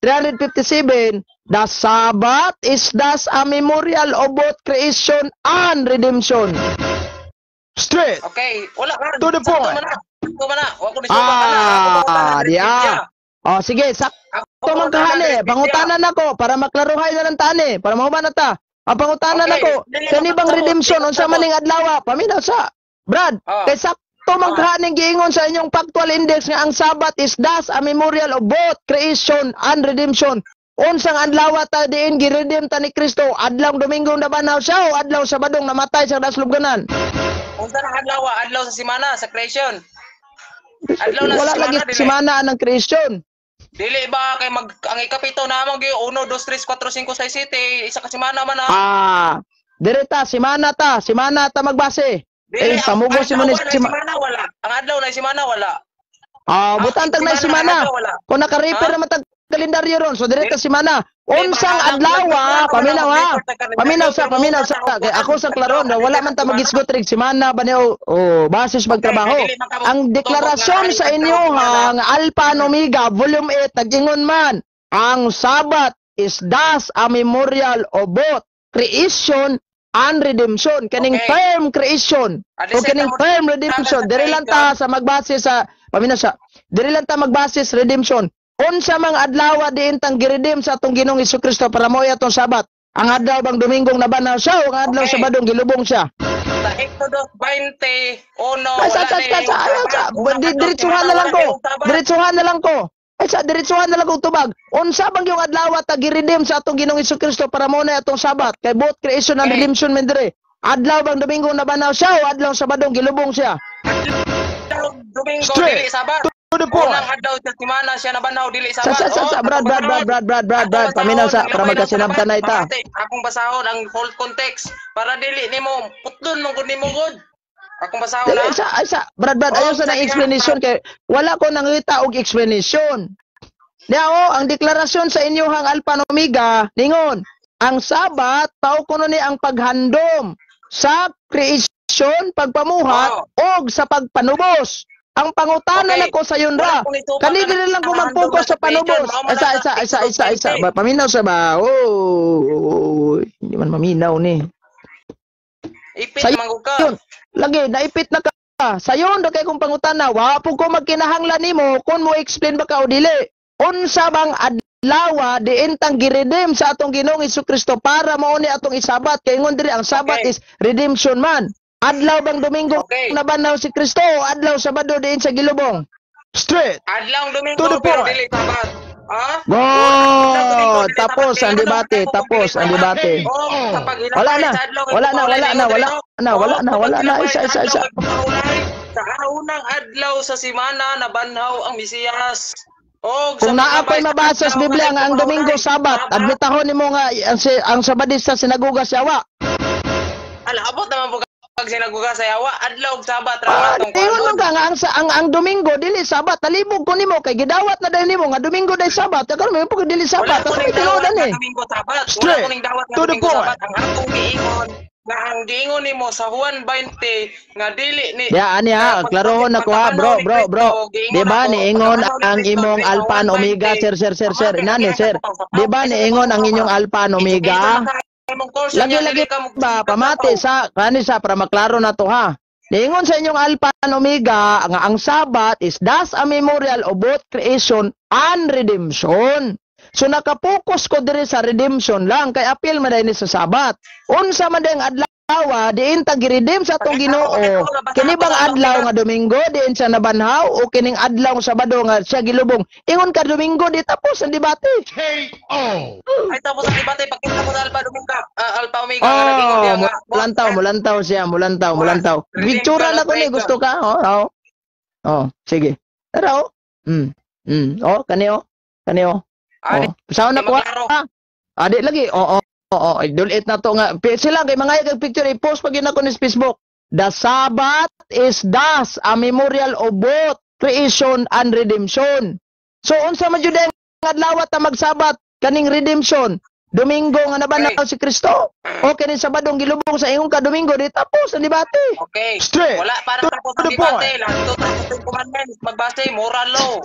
357, the Sabbath is thus a memorial of both creation and redemption. Straight. Okay, wala ka. To the point. Diya. Oh, sige, sakto man kahani. Pangutanan nako para maklaruhay na lang tani, para mahuman na ta. Ang pangutanan nako, kani bang redemption unsa man ning adlaw? Paminaw sa. Brad, kay sakto man kahaning giingon sa inyong factual index nga ang Sabbath is thus a memorial of both creation and redemption. Unsang adlaw ta diin giredeem ta ni Kristo? Adlaw Domingo nabanhaw siya o adlaw Sabadong namatay sa daslubganan? Unsa nang adlaw? Adlaw sa simana sa creation. Adlaw na wala sa simana, lagi simana ng creation. Dili ba kay mag ang ikapito na among 1 2 3 4 5 6 7 isa ka simana man ha. Direta simana ta, simana ta magbase. Dili, eh pamugo si man simana wala. Ang adlaw na simana wala. Butan tag na simana. Kung naka-repair na matag kalendaryo ron, so direta simana. Unsang adlaw, paminaw ha. Paminaw sa, paminaw sa. Kay ako sa klaron, wala man ta magisgot rig simana ba niyo o basis magtrabaho. Ang deklarasyon sa inyo ha, nga Alpha and Omega Volume 8 nag-ingon man, ang Sabbath is thus a memorial of both creation and redemption. Kaning term creation o kaning term redemption, diri lang ta sa magbase sa paminaw sa. Diri lang ta magbase sa redemption. Unsa mang adlaw diin tang giredeem sa atong Ginoong Jesucristo para mo'y atong Sabat? Ang adlaw bang Domingong nabanhaw siya o ang adlaw Sabadong gilubong siya? Sa Exodus 21, diretsuhan na lang ko. Diretsuhan na lang ko. Ay sa diretsuhan na lang ko tubag. Unsa bang yung adlaw ta giredeem sa atong Ginoong Jesucristo para mo na atong Sabat? Kay both creation and redemption man dire. Adlaw bang Domingong nabanhaw siya o adlaw Sabadong gilubong siya? Adlaw Domingo dili Sabat. Unang adlaw sa simana siya nabanhaw dili Sabat. Sa Brad Brad Brad Brad Brad Brad Brad paminaw sa para magkasinabtan na ita. Akong basahon ang whole context para dili nimo putlon man gud nimo gud. Akong basahon na. Sa Brad Brad ayo sa nang explanation kay wala ko nangita og explanation. Diya ang deklarasyon sa inyohang Alpha and Omega ningon, ang Sabat tao kuno ni ang paghandom sa creation, pagpamuhat og sa pagpanubos. Ang pangutana nako sayon ra. Kani dili lang ko mag-focus sa panubos. Isa isa isa isa isa. Paminaw sa ba? Oh, hindi man maminaw ni. Ipit man ka. Lagi naipit na ka. Sayon do kay kung pangutana, wa po ko magkinahanglan nimo kung mo explain ba ka o dili. Unsa bang adlaw diin tang gi-redeem sa atong Ginoong Hesus-Kristo para mao ni atong isabat? Kay ingon diri ang Sabat is redemption man. Adlaw bang Domingo nabanhaw si Kristo o adlaw Sabado diin sa gilubong? Straight. Adlaw Domingo pero dili Sabat. Ha? Go! Tapos ang debate, tapos ang debate. Wala na. Wala na, wala na, wala na, wala na, wala na, isa isa isa. Sa unang adlaw sa simana nabanhaw ang Mesiyas. Og kung naa pa'y mabasa sa Biblia nga ang Domingo Sabat, admitahon nimo nga ang Sabadista sinagoga sa yawa. Ala, abot naman po pag sinagoga sa yawa, adlaw og Sabat ra atong kuan. Ingon man ka nga ang Domingo dili Sabat, talibog ko nimo kay gidawat na dahil nimo nga Domingo dahil Sabat. Karon may pag dili Sabat, wala ko ning dawat nga Domingo Sabat. Wala ko ning dawat nga Domingo Sabat. Ang akong giingon nga ang giingon nimo sa Juan 20 nga dili ni Ya ani ha, klarohon nako ha, bro, bro, bro. Di ba niingon ang imong Alpha and Omega, sir, sir, sir, sir. Inani, sir. Di ba niingon ang inyong Alpha and Omega? Lagi-lagi ba pamati sa kani sa para maklaro na to ha. Niingon sa inyong Alpha and Omega nga ang Sabat is thus a memorial of both creation and redemption. So nakapokus ko diri sa redemption lang kay apil man ni sa Sabat. Unsa man ding adlaw diin ta gi-redeem sa atong Ginoo? Kini bang adlaw nga Domingo diin siya nabanhaw o kining adlaw nga Sabado nga siya gilubong? Ingon ka Domingo di tapos ang debate. KO. Ay tapos ang debate pagkita mo sa Alpha Domingo, Alpha Omega nga nag-ingon diya nga. Mulantaw, mulantaw siya, mulantaw, mulantaw. Picture na ko ni gusto ka? Oh, oh. Oh, sige. Tara oh. Oh, kani oh. Kani oh. Oh. Saan na ko? Adi lagi. Oo. Oo, dulit na to nga. Sila kay mga kag picture i-post pag yun ako ni Facebook. The Sabbath is thus a memorial of both creation and redemption. So unsa man jud ang adlaw ta magsabat kaning redemption? Domingo nga nabanhaw si Kristo. O kining Sabadong gilubong sa ingon ka Domingo di tapos ang debate. Okay. Straight. Wala para tapos ang debate. Lanto tapos ang commandments magbase moral law.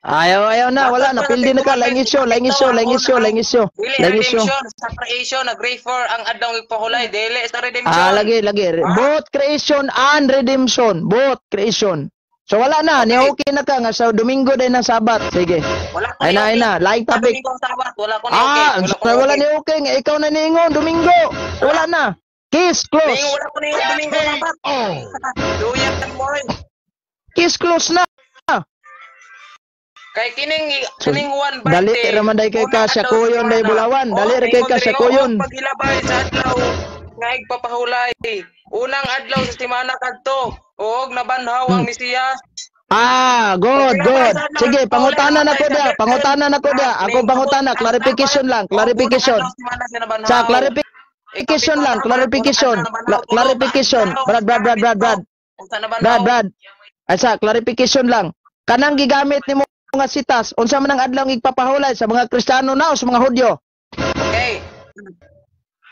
Ayaw, ayaw na, wala na. Pildi na ka. Laing isyo, laing isyo, laing isyo, laing isyo. Dili redemption. Sa creation, nag-refer ang adlaw igpahulay. Dili sa redemption. Ah, lagi, lagi. Both creation and redemption. Both creation. So wala na. Okay. Ni-okay na ka nga sa Domingo din ng Sabat. Sige. Wala ko ay na, ay na. Like topic. Sabat. Wala ko ni-okay. Ah, wala ni-okay. Ikaw na niingon, Domingo. Wala na. Case close. Wala ko ni-ingon, Domingo Sabat. Duyan mo. Case close na. Kay kining kining 1 dali ra man day kay ka sa kuyon day Bulawan. Dali ra kay ka sa kuyon. Paghilabay sa adlaw nga igpapahulay. Unang adlaw sa semana kadto og nabanhaw ang Mesiyas. Ah, good, good. Sige, pangutana na ko dia, pangutana na ko dia. Ako pangutana, clarification lang, clarification. Sa clarification lang, clarification. Clarification. Brad, Brad, Brad, Brad, Brad. Brad, Brad. Asa, clarification lang. Kanang gigamit nimo nga sitas, unsa man ang adlaw igpapahulay sa mga Kristiyano na o sa mga Hudyo? Okay.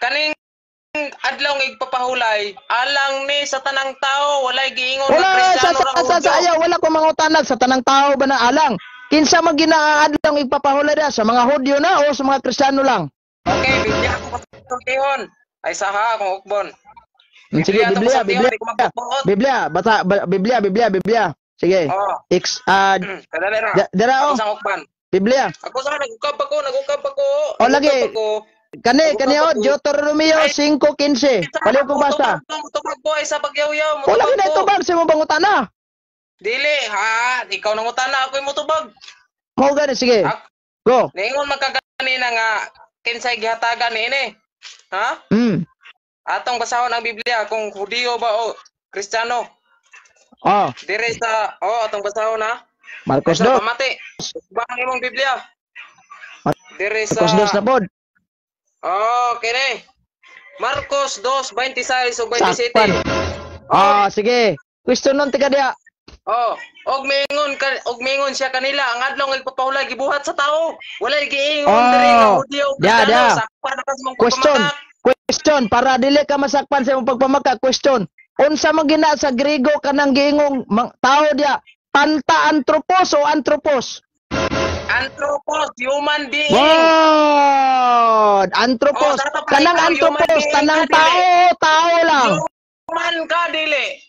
Kaning adlaw igpapahulay, alang ni sa tanang tao, walay giingon nga Kristiyano ra Hudyo. Sa ayaw, wala ko mangutanag sa tanang tao ba na alang? Kinsa man ginaadlaw igpapahulay da sa mga Hudyo na o sa mga Kristiyano lang? Okay, Biblia ako kasultihon. Ay saha akong ukbon. Sige, Biblia, Biblia. Biblia, bata, Biblia, Biblia, Biblia. Sige. Oh. X dara oh. Biblia. Ako sa nagukab ako, nagukab ako. Oh lagi. Kani kani oh Deuteronomio 5:15. Paliw ko basta. Mutubag ko ay sa pagyaw-yaw. Wala gid tubag sa imong pangutana. Dili ha, ikaw nangutana ako mutubag. Mao gani sige. Go. Ningon man ka kanina nga kinsay gihatagan niini. Ha? Atong basahon ang Biblia kung Hudiyo ba o Kristiyano. Oh. Dire sa atong basahon ha. Marcos 2. Pamati. Ba ang imong Biblia? Dire sa Marcos 2 na pod. Oh, kini. Marcos 2:26 ug 27. Ah, sige. Question nun tika diya. Oh, og mingon siya kanila ang adlaw nga igpapahulay gibuhat sa tao. Walay giingon diri nga Hudyo. Ya, ya. Question. Question para dili ka masakpan sa imong pagpamaka. Question. Unsa man gina sa Griego kanang giingong tao diya? Panta anthropos o anthropos? Anthropos, human being. Wow! Anthropos. Oh, kanang anthropos, tanang tao, tao lang. Human ka dili.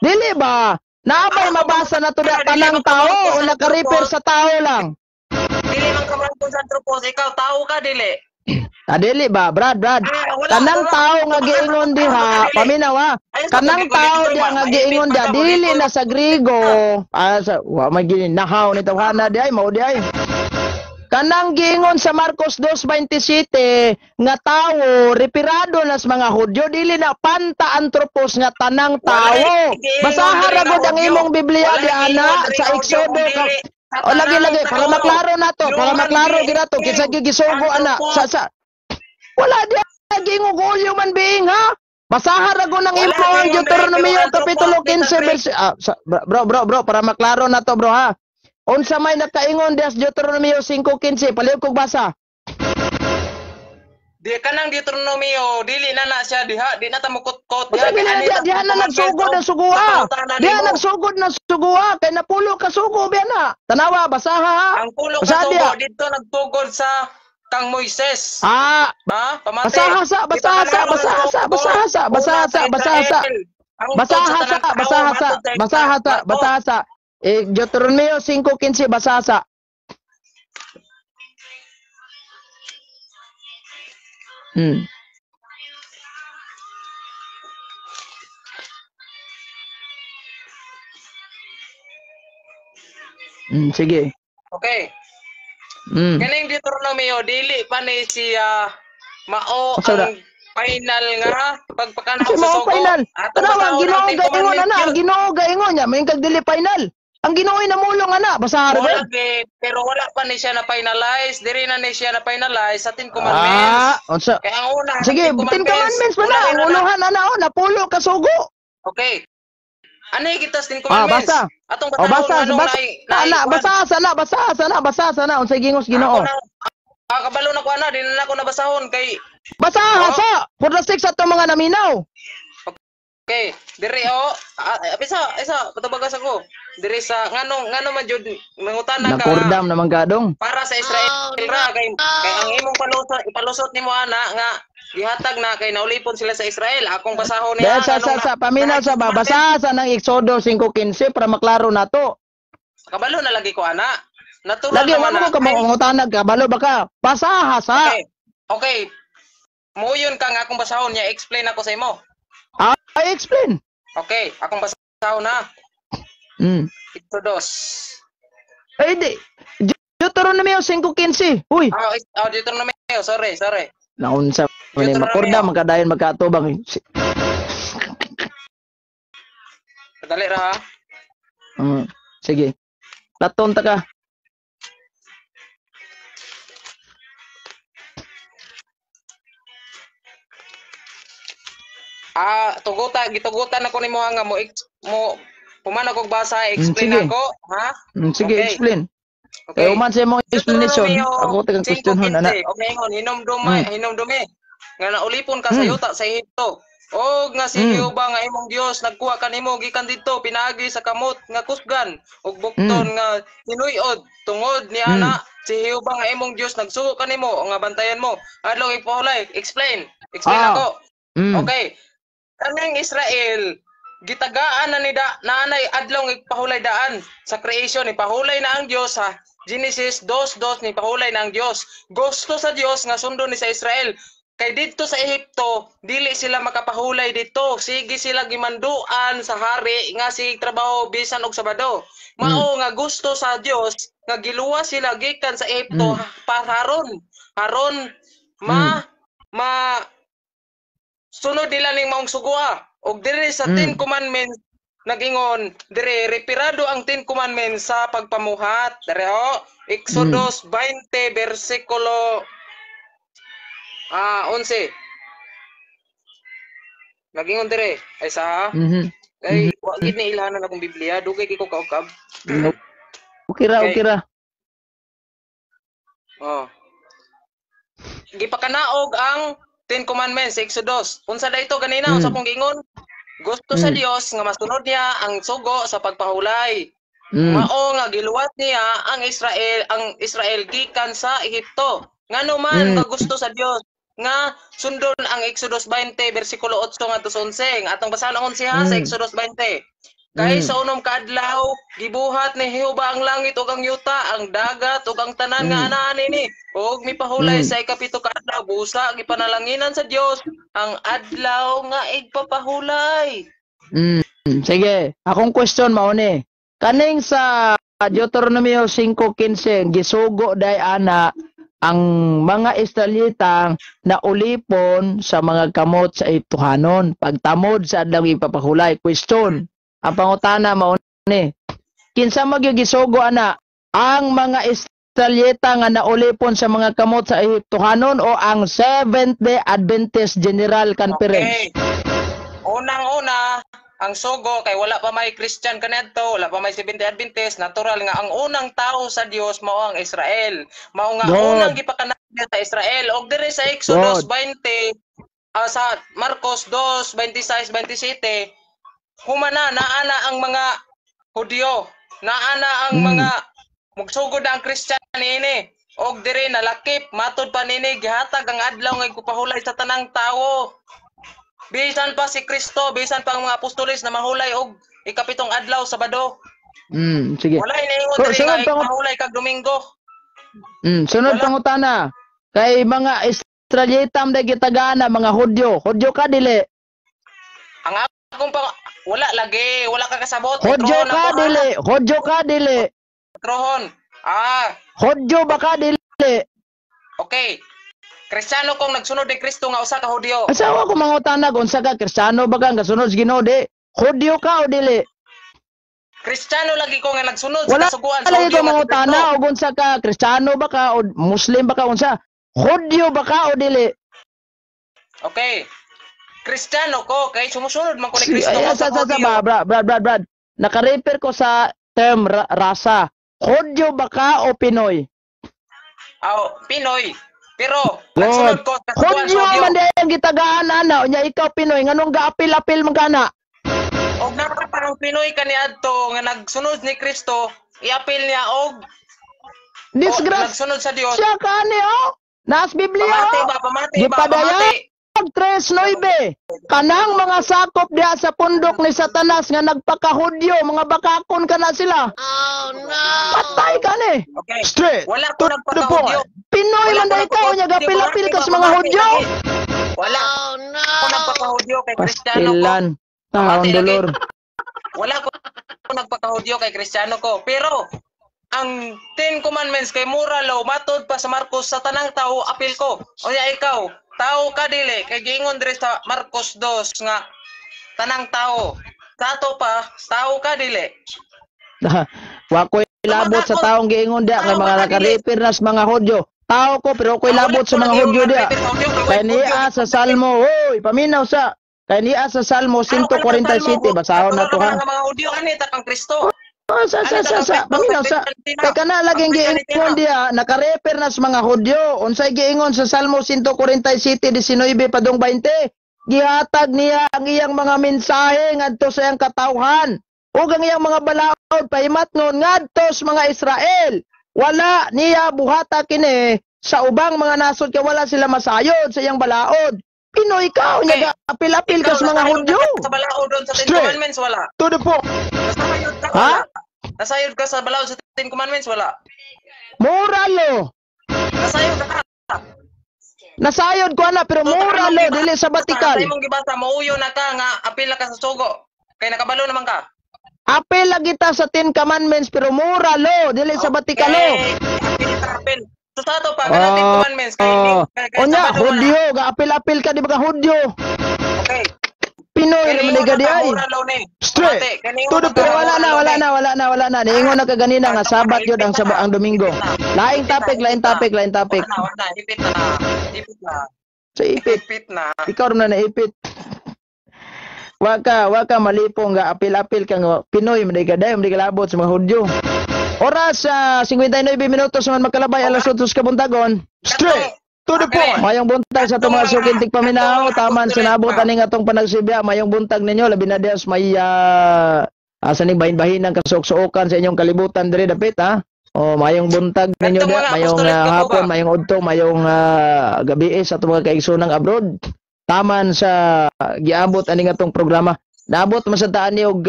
Dili ba? Naabay mabasa na to da tanang tao o naka-refer sa tao lang. Dili man ka man sa anthropos, ikaw tao ka dili. Ah, dili ba, Brad, Brad? Kanang tao nga giingon diha, paminaw ha. Kanang tao diha nga giingon diha, dili na sa Griego. Ah, sa wa may gini nahaw ni tawhana di ay mao di ay. Kanang giingon sa Marcos 2:27 nga tawo referado na sa mga Hudyo, dili na panta anthropos nga tanang tao. Basahan ra gud ang imong Biblia di ana sa Exodo ka. O lagi lagi para maklaro nato, para maklaro gid nato kinsa gisugo ana sa wala di giingon all human being ha. Basahan ra gud ang imong Deuteronomio kapitulo 15 verse bro bro bro para maklaro nato bro ha. Unsa may nakaingon dias Deuteronomio 5:15 palihog kog basa. Di kanang Deuteronomio dili na na siya diha, di na ta mukot-kot diha. Diha, diha na nagsugod ang sugua. Diha nagsugod ng sugua kay napulo ka sugo biya na. Tanawa basaha ha. Ang pulo ka sugo didto nagtugod sa kang Moises. Ah, ha? Pamati. Basaha sa, basaha sa, basaha sa, basaha sa, basaha sa, basaha sa. Basaha sa, basaha sa, basaha sa, basaha sa. Eh, Deuteronomio 5:15 basaha sa. Sige. Okay. Kaning Deuteronomio dili pa ni siya mao ang final nga pagpakanaw sa sugo. Final. Tanawa ang Ginoo gaingon ana, ang Ginoo gaingon niya, maingkag dili final. Ang Ginoo ay namulong ana, basa ra. Pero wala pa ni siya na finalize, diri na ni siya na finalize sa Ten Commandments. Ah, unsa? Kay ang una, sige, Ten Commandments pa na, ang uluhan ana oh, napulo ka sugo. Okay. Ano yung kita sa Ten Commandments? Ah, basa. Atong oh, basa, basa, na, basa, sana, basa, sana, basa, sana, unsay gingos Ginoo. Ah, kabalo na ko ana, di na nako nabasahon kay basaha sa for the sake sa atong mga naminaw. Okay, diri oh, isa isa patubagas ako. Diri sa ngano man jud mangutana ka. Nakordam naman kadong. Para sa Israel ra kay ang imong palusot ipalusot nimo ana nga gihatag na kay naulipon sila sa Israel. Akong basahon niya. Sa paminaw sa basaha sa nang Exodo 5:15 para maklaro nato. Kabalo na lagi ko ana. Natural lagi naman mo ka mangutana kabalo baka basaha sa. Okay. Okay. Moyon ka nga akong basahon niya, explain ako sa imo. Ah, I explain. Okay, akong basahon na. Exodus. Ay di. Deuteronomio 5:15. Uy. Oh, Deuteronomio, sorry, sorry. Naunsa man makorda magkadayon magkatubang. Dali ra ha. Sige. Laton ta ka. Ah, tugutan, gitugutan ako nimo nga mo mo pumana kog basa, explain ako, ha? Sige, okay. Explain. Okay. Eh, uman sa imong explanation, ako tagang questionhon ana. Okay, ingon hinumdumi, hinumdumi nga naulipon ka sa yuta sa Ehipto. Og nga si Jehova nga imong Dios nagkuha kanimo gikan didto pinaagi sa kamot nga kusgan ug bukton nga tinuy-od tungod ni ana si Jehova nga imong Dios nagsugo kanimo nga bantayan mo. Adlaw ipahulay, explain. Explain ako. Okay. Kaning Israel gitagaan na nida naanay adlaw ipahulay daan sa creation, ipahulay na ang Dios sa Genesis 2:2 ni pahulay na ang Dios. Gusto sa Dios nga sundon ni sa Israel. Kay didto sa Ehipto dili sila makapahulay didto. Sige sila gimanduan sa hari nga sige trabaho bisan og Sabado. Mao nga gusto sa Dios nga giluwas sila gikan sa Ehipto para haron haron ma sunod nila ning maong sugua. Og diri sa Ten Commandments nagingon diri reperado ang Ten Commandments sa pagpamuhat. Diri ho, Exodus 20 bersikulo 11. Nagingon diri ay sa ay wa gid ni ilhanan akong Biblia, dugay kay ko kaukab. Okay ra, okay ra. Oh. Gipakanaog ang Ten Commandments sa Exodus. Unsa da ito ganina? Unsa kong giingon? Gusto sa Dios nga masunod niya ang sugo sa pagpahulay. Mao nga giluwas niya ang Israel gikan sa Ehipto. Ngano man nga gusto sa Dios nga sundon ang Exodus 20 bersikulo 8 ngadto sa 11. Atong basahon ang 11 ha, sa Exodus 20. Kay sa unom ka adlaw gibuhat ni Jehova ang langit ug ang yuta, ang dagat ug ang tanan nga anaa niini. Ug mipahulay sa ikapito ka adlaw, busa gipanalanginan sa Dios ang adlaw nga igpapahulay. Sige, akong question mao ni. Kaning sa Deuteronomio 5:15, gisugo day ana ang mga Israelita na ulipon sa mga kamot sa Egyptohanon pagtamod sa adlaw ipapahulay. Question, ang pangutana mao ni. Kinsa magyud gisugo ana, ang mga Israelita nga naulipon sa mga kamot sa Egyptohanon o ang Seventh Day Adventist General Conference? Okay. Unang-una, ang sugo kay wala pa may Christian kaniadto, wala pa may Seventh-day Adventist, natural nga ang unang tao sa Dios mao ang Israel. Mao nga unang gipakanabya sa Israel. Og diri sa Exodus 20, sa Marcos 2, 26, 27, humana naa na ang mga Hudyo, naa na ang mga mugsugod na ang Christian niini. Og diri nalakip matud pa nini gihatag ang adlaw nga igpahulay sa tanang tawo. Bisan pa si Kristo, bisan pa ang mga apostoles na mahulay og ikapitong adlaw, Sabado. Sige. Wala iniingon diri nga igpahulay kag Domingo. Sunod Wala. pangutana. Kay mga Israelita man gitagana mga Hudyo. Hudyo ka, dili? Ang akong pang wala lagi, wala ka kasabot. Hudyo Trohon ka, ako, ha? dili? Hudyo ka, dili? Trohon. Ah, Hudyo ba ka, dili? Okay. Kristiyano kong nagsunod ni Kristo nga usa ka Hudyo. Asawa ko mangutana kung unsa ka, Kristiyano ba ka nga sunod sa Ginoo, di? Hudyo ka o dili? Kristiyano lagi ko nga nagsunod Wala sa kasuguan sa lagi Hudyo ko nga si mangutana Kristo. og unsa ka, Kristiyano ba ka o Muslim ba ka, unsa? Hudyo ba ka o dili? Okay. Kristiyano ko kay sumusunod man ko ni Si, Kristo ay, nga usa sa, ka sa, sa, Hudyo. ba, Brad, Brad, Brad, Brad. Naka-refer ko sa term rasa. Hudyo ba ka o Pinoy? Aw, Pinoy. Pero Good. nagsunod ko sa kasuguan sa Hudyo Hudyo. man diay ang gitagaan ana, unya ikaw Pinoy, nganong gaapil-apil man ka na? Og naa pa ang Pinoy kaniadto nga nagsunod ni Kristo, iapil niya og o, Disgrace nagsunod sa Dios. siya ka ni oh. Nas Biblia Pamati oh. ba, pamati ba, Gipadayag pamati. 3:9. Kanang mga sakop diha sa pundok ni Satanas nga nagpakahudyo, mga bakakon ka na sila. Oh no. Patay ka ni. Okay. Straight Wala ko to the nagpakahudyo. point. Pinoy Wala man ko day ka unya nagpakahudyo. gapil-apil ka Pamati sa ba, mga pamati Hudyo. lagi. Wala ko nagpakahudyo kay Kristiyano ko. Pastilan. Taon Pamati lagi. dolor. Wala ko nagpakahudyo kay Kristiyano ko. Pero ang Ten Commandments kay moral law matod pa sa Marcos sa tanang tao apil ko. Unya ikaw, tao ka dili? Kay giingon diri sa Marcos 2 nga tanang tao. Sa ato pa, tao ka dili? Wa ko'y labot sa taong giingon diya kay mga naka-refer na sa mga Hudyo. Tao ko pero ko'y labot sa mga Hudyo diya. Kay niya sa Salmo, hoy, paminaw sa. Kay niya sa Salmo 147, basahon na to ha. Ang mga Hudyo ani ta kang Kristo. Oh, sa, paminaw sa. Kay kana laging giingon diya, naka-refer na sa mga Hudyo. Unsay giingon sa Salmo 147, 19 padung 20? Gihatag niya ang iyang mga mensahe ngadto sa iyang katawhan ug ang iyang mga balaod pahimatnon ngadto sa mga Israel. Wala niya buhata kini sa ubang mga nasod kay wala sila masayod sa iyang balaod. Pinoy ka, okay. Nya apil-apil ka sa mga Hudyo. Sa balaod doon sa Ten Straight. Commandments wala. To the point. Nasayod ka Ha? wala. Nasayod ka sa balaod sa Ten Commandments wala. Moralo. Nasayod ka. Nasayod ko ana pero moralo dili sa batikal. Sa imong gibasa mauyo na ka nga apil na ka sa sugo. Kay nakabalo naman ka. Apil lagi ta sa Ten Commandments pero moralo dili sa batikalo. Okay. Apil ka apil. So sa ato pa kanang Ten Commandments kay Oh. kay Unya, Sabado wala. Hudyo, gaapil-apil ka di ba ka Hudyo? Okay. Pinoy naman di ka di ay. Moral law ni. Straight Pamati, to the Pero point. wala na, wala na, wala na, wala na. Niingon na ka ganina nga Sabat yun ang Domingo. Laing topic, laing topic, laing topic. Wala na, wala na, ipit na. Ipit na. Sa ipit. Ipit na. Ikaw rin na naipit. Wa ka malipong nga apil-apil ka nga Pinoy man di ka day, man di ka labot sa mga Hudyo. Oras sa 59 minutos man magkalabay alas 8 kabuntagon. Straight To the point. Mayong buntag sa atong mga sukintik paminaw, taman sinabot aning atong panagsibya, mayong buntag ninyo labi na diha sa may asa ning bahin-bahin ang kasuok-suokan sa inyong kalibutan diri dapit ha. O mayong buntag ninyo diha, mayong hapon, mayong udto, mayong gabi sa atong mga kaigsoonang abroad. Taman sa giabot aning atong programa. Naabot man sa taan ni og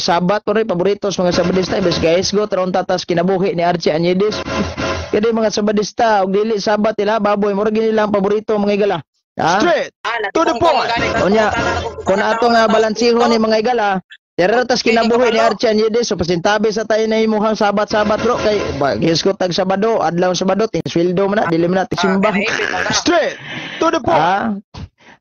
Sabat ori paborito sa mga Sabadista, bes guys go taron tatas kinabuhi ni Archie Añedes. Kaya mga Sabadista og dili Sabat ila baboy mura gini lang paborito mga igala. Ha? Straight to the point. Unya, kung ato nga balansihon ni mga igala, dere tas kinabuhi ni Archie Añedes, so pasintabi sa tayo na imuhang Sabat-sabat bro kay gis ko tag Sabado, adlaw Sabado ting sweldo man na, dili man na tisimba. Straight to the point. Ha?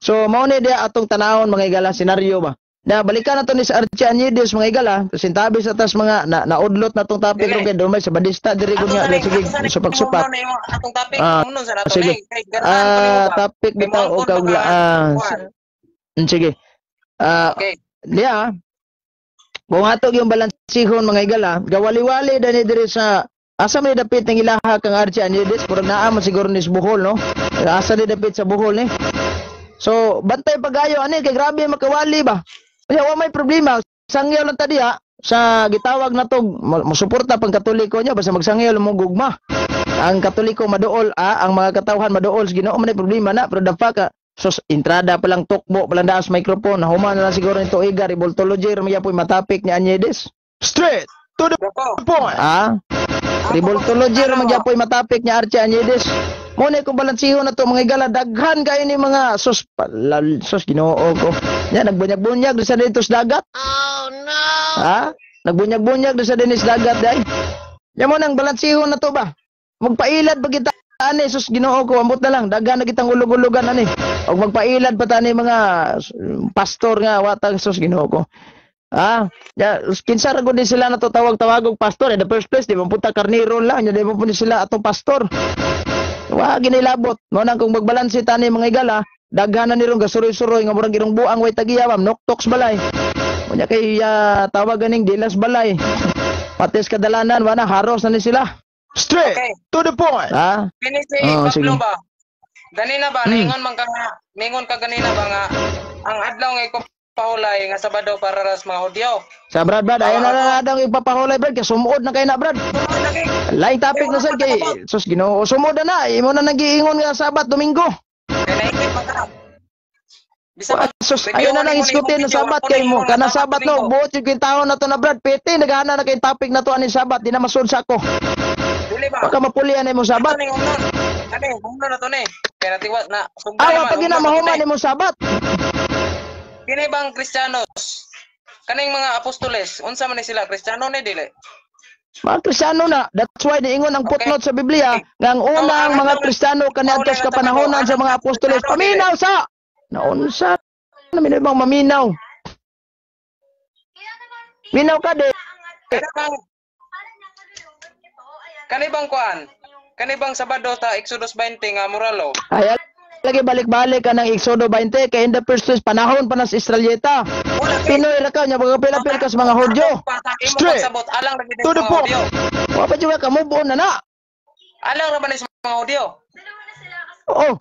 So mao ni diha atong tanawon mga igala senaryo ba. Na balikan na to ni sa Archie Añedes mga igala, pasintabi sa tas mga naudlot na tong topic ron kay doon may Sabadista diri gud nga sige supak-supak. Atong topic sa nato sige. Topic bitaw og sige. Okay. Niya kung ato yung balansihon mga igala, gawali-wali dani diri sa asa may dapit ng ilaha kang Archie Añedes, purag naa man siguro ni sa Bohol no. Asa ni dapit sa Bohol ni. So bantay pagayo ani kay grabe makawali ba. Kaya wa may problema, sangyaw lang ta diha sa gitawag na to mosuporta pang Katoliko niya basta magsangyaw mo gugma. Ang Katoliko maduol ang mga katawhan maduol sa Ginoo man ay problema na pero the fact so entrada pa lang tukbo pa lang daas microphone human na lang siguro nito iga revoltology ra man matapik ni Añedes. Straight to the point. Revoltology ra man gyapoy matapik ni Archie Añedes. Mo na kung balansihon na to mga igala daghan kayo ni mga sus sus Ginoo ko. Nya nagbunyag-bunyag sa dito sa dagat. Oh no. Ha? Nagbunyag-bunyag sa dinis dagat day. Nya mo nang balansihon na to ba? Magpailad pa kita ani sus Ginoo ko ambot na lang daghan na kitang ulog-ulugan ani. Og magpailad pa tani mga pastor nga watag sus Ginoo ko. Ya, kinsa ra gud sila na to tawag-tawagog pastor in the first place di man punta karniro lang nya di man pud sila atong pastor. Wa ginilabot. Mo nang kung magbalanse tani mga igala, daghan na nirong gasuroy-suroy nga murag irong buang way tagiya ma'am, noktoks balay. Unya kay tawag ganing dilas balay. Pates kadalanan wana haros na ni sila. Straight okay. To the point. Ha? Kini si Pablo ba? Ganina ba ningon man ka nga, ningon ka ganina ba nga ang adlaw nga ipapahulay nga Sabado para ras mga Hudyo. Sa Brad, Brad, ayan na na daw ipapahulay Brad kay sumuod na kay na Brad. Lain topic na sad kay sus Ginoo, sumuod na na, imo na nagiingon nga Sabat Domingo. Sus, ayun na lang iskutin na Sabat kay mo. Kana Sabat no, buot yung taon na to na Brad, pete nagana na kay topic na to ani Sabat, di na masud sa ako. Baka mapulian na mo Sabat. Kani, humno na to ni. Kay natiwa na sugdan. Pag gina mahuman nimo Sabat. Kini bang Kristiyanos? Kaning mga apostoles, unsa man ni sila Kristiyano ni dili? Mga Kristiyano na. That's why niingon ang footnote sa Biblia nga ang unang mga Kristiyano kaniadto sa kapanahonan sa mga apostoles paminaw sa naunsa na bang maminaw. Minaw ka de. Kani bang kuan? Kani bang Sabado sa Exodus 20 nga muralo? Ay lagi balik-balik ka ng Exodo 20 kay in the first place panahon pa nas Israelita. Pinoy ra ka nya pagapil-apil ka sa mga Hudyo. Straight to the point. Wa pa jud ka move on na na. Alang ra ba ni sa mga Hudyo? Oo.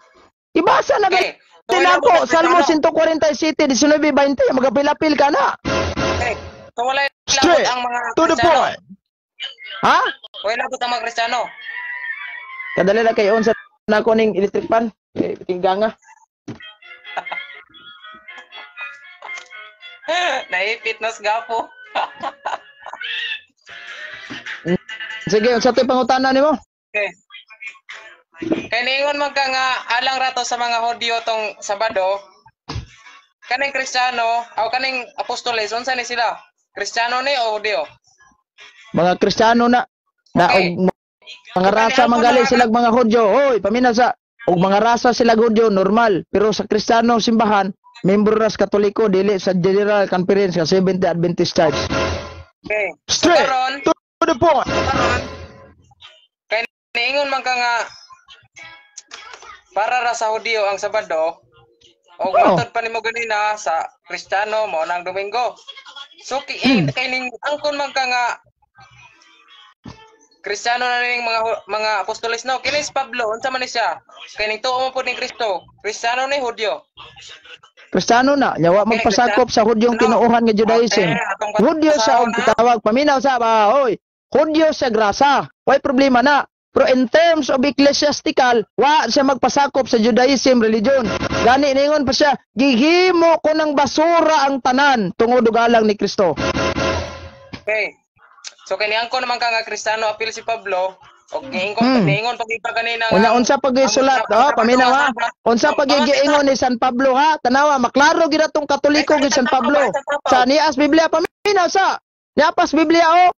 Ibasa na kay tinako Salmo 147 19:20 magapil-apil ka na. Okay. So wala straight ang mga to the point. Ha? Wala labot ang mga Kristiyano. Kadali ra kay unsa na ko ning electric fan. Tingganga. Naipit na gapo. Sige, unsa to'y pangutana nimo? Okay. Kay niingon man ka nga alang rato sa mga Hudyo tong Sabado. Kaning Kristiyano o kaning apostoles, unsa ni sila? Kristiyano ni o Hudyo? Mga Kristiyano na. Na okay. Og mga rasa manggali silag mga Hudyo. Oy, pamina sa og mga rasa sila Hudyo normal, pero sa Kristiyano simbahan, membro ras Katoliko dili sa General Conference sa Seventh-day Adventist Church. Okay. Straight to the point. Kay niingon man ka nga para ra sa Hudyo ang Sabado og matod pa nimo ganina sa Kristiyano mao nang Domingo. So kay ning angkon man ka nga Kristiyano na ning mga apostoles, no. Kini si Pablo, unsa man ni siya? Kay ning tuo mo pud ning Kristo. Kristiyano ni Hudyo? Kristiyano na, nya wa magpasakop sa Hudyong tinuohan nga Judaism. Okay, Hudyo sa og tawag, paminaw sa ba, hoy. Hudyo sa grasa. Way problema na. Pero in terms of ecclesiastical, wa siya magpasakop sa Judaism religion. Gani ningon pa siya, gihimo ko ng basura ang tanan tungod og alang ni Kristo. Okay. So kay niangko naman ka nga Kristiyano apil si Pablo, og niingon niingon pag iba kanina Una unsa pag-isulat, oh, paminaw ha. Unsa pagigiingon ni San Pablo ha? Tanawa, maklaro gid atong Katoliko gid San Pablo. Sa nias Biblia, paminaw sa. Niapas Biblia oh.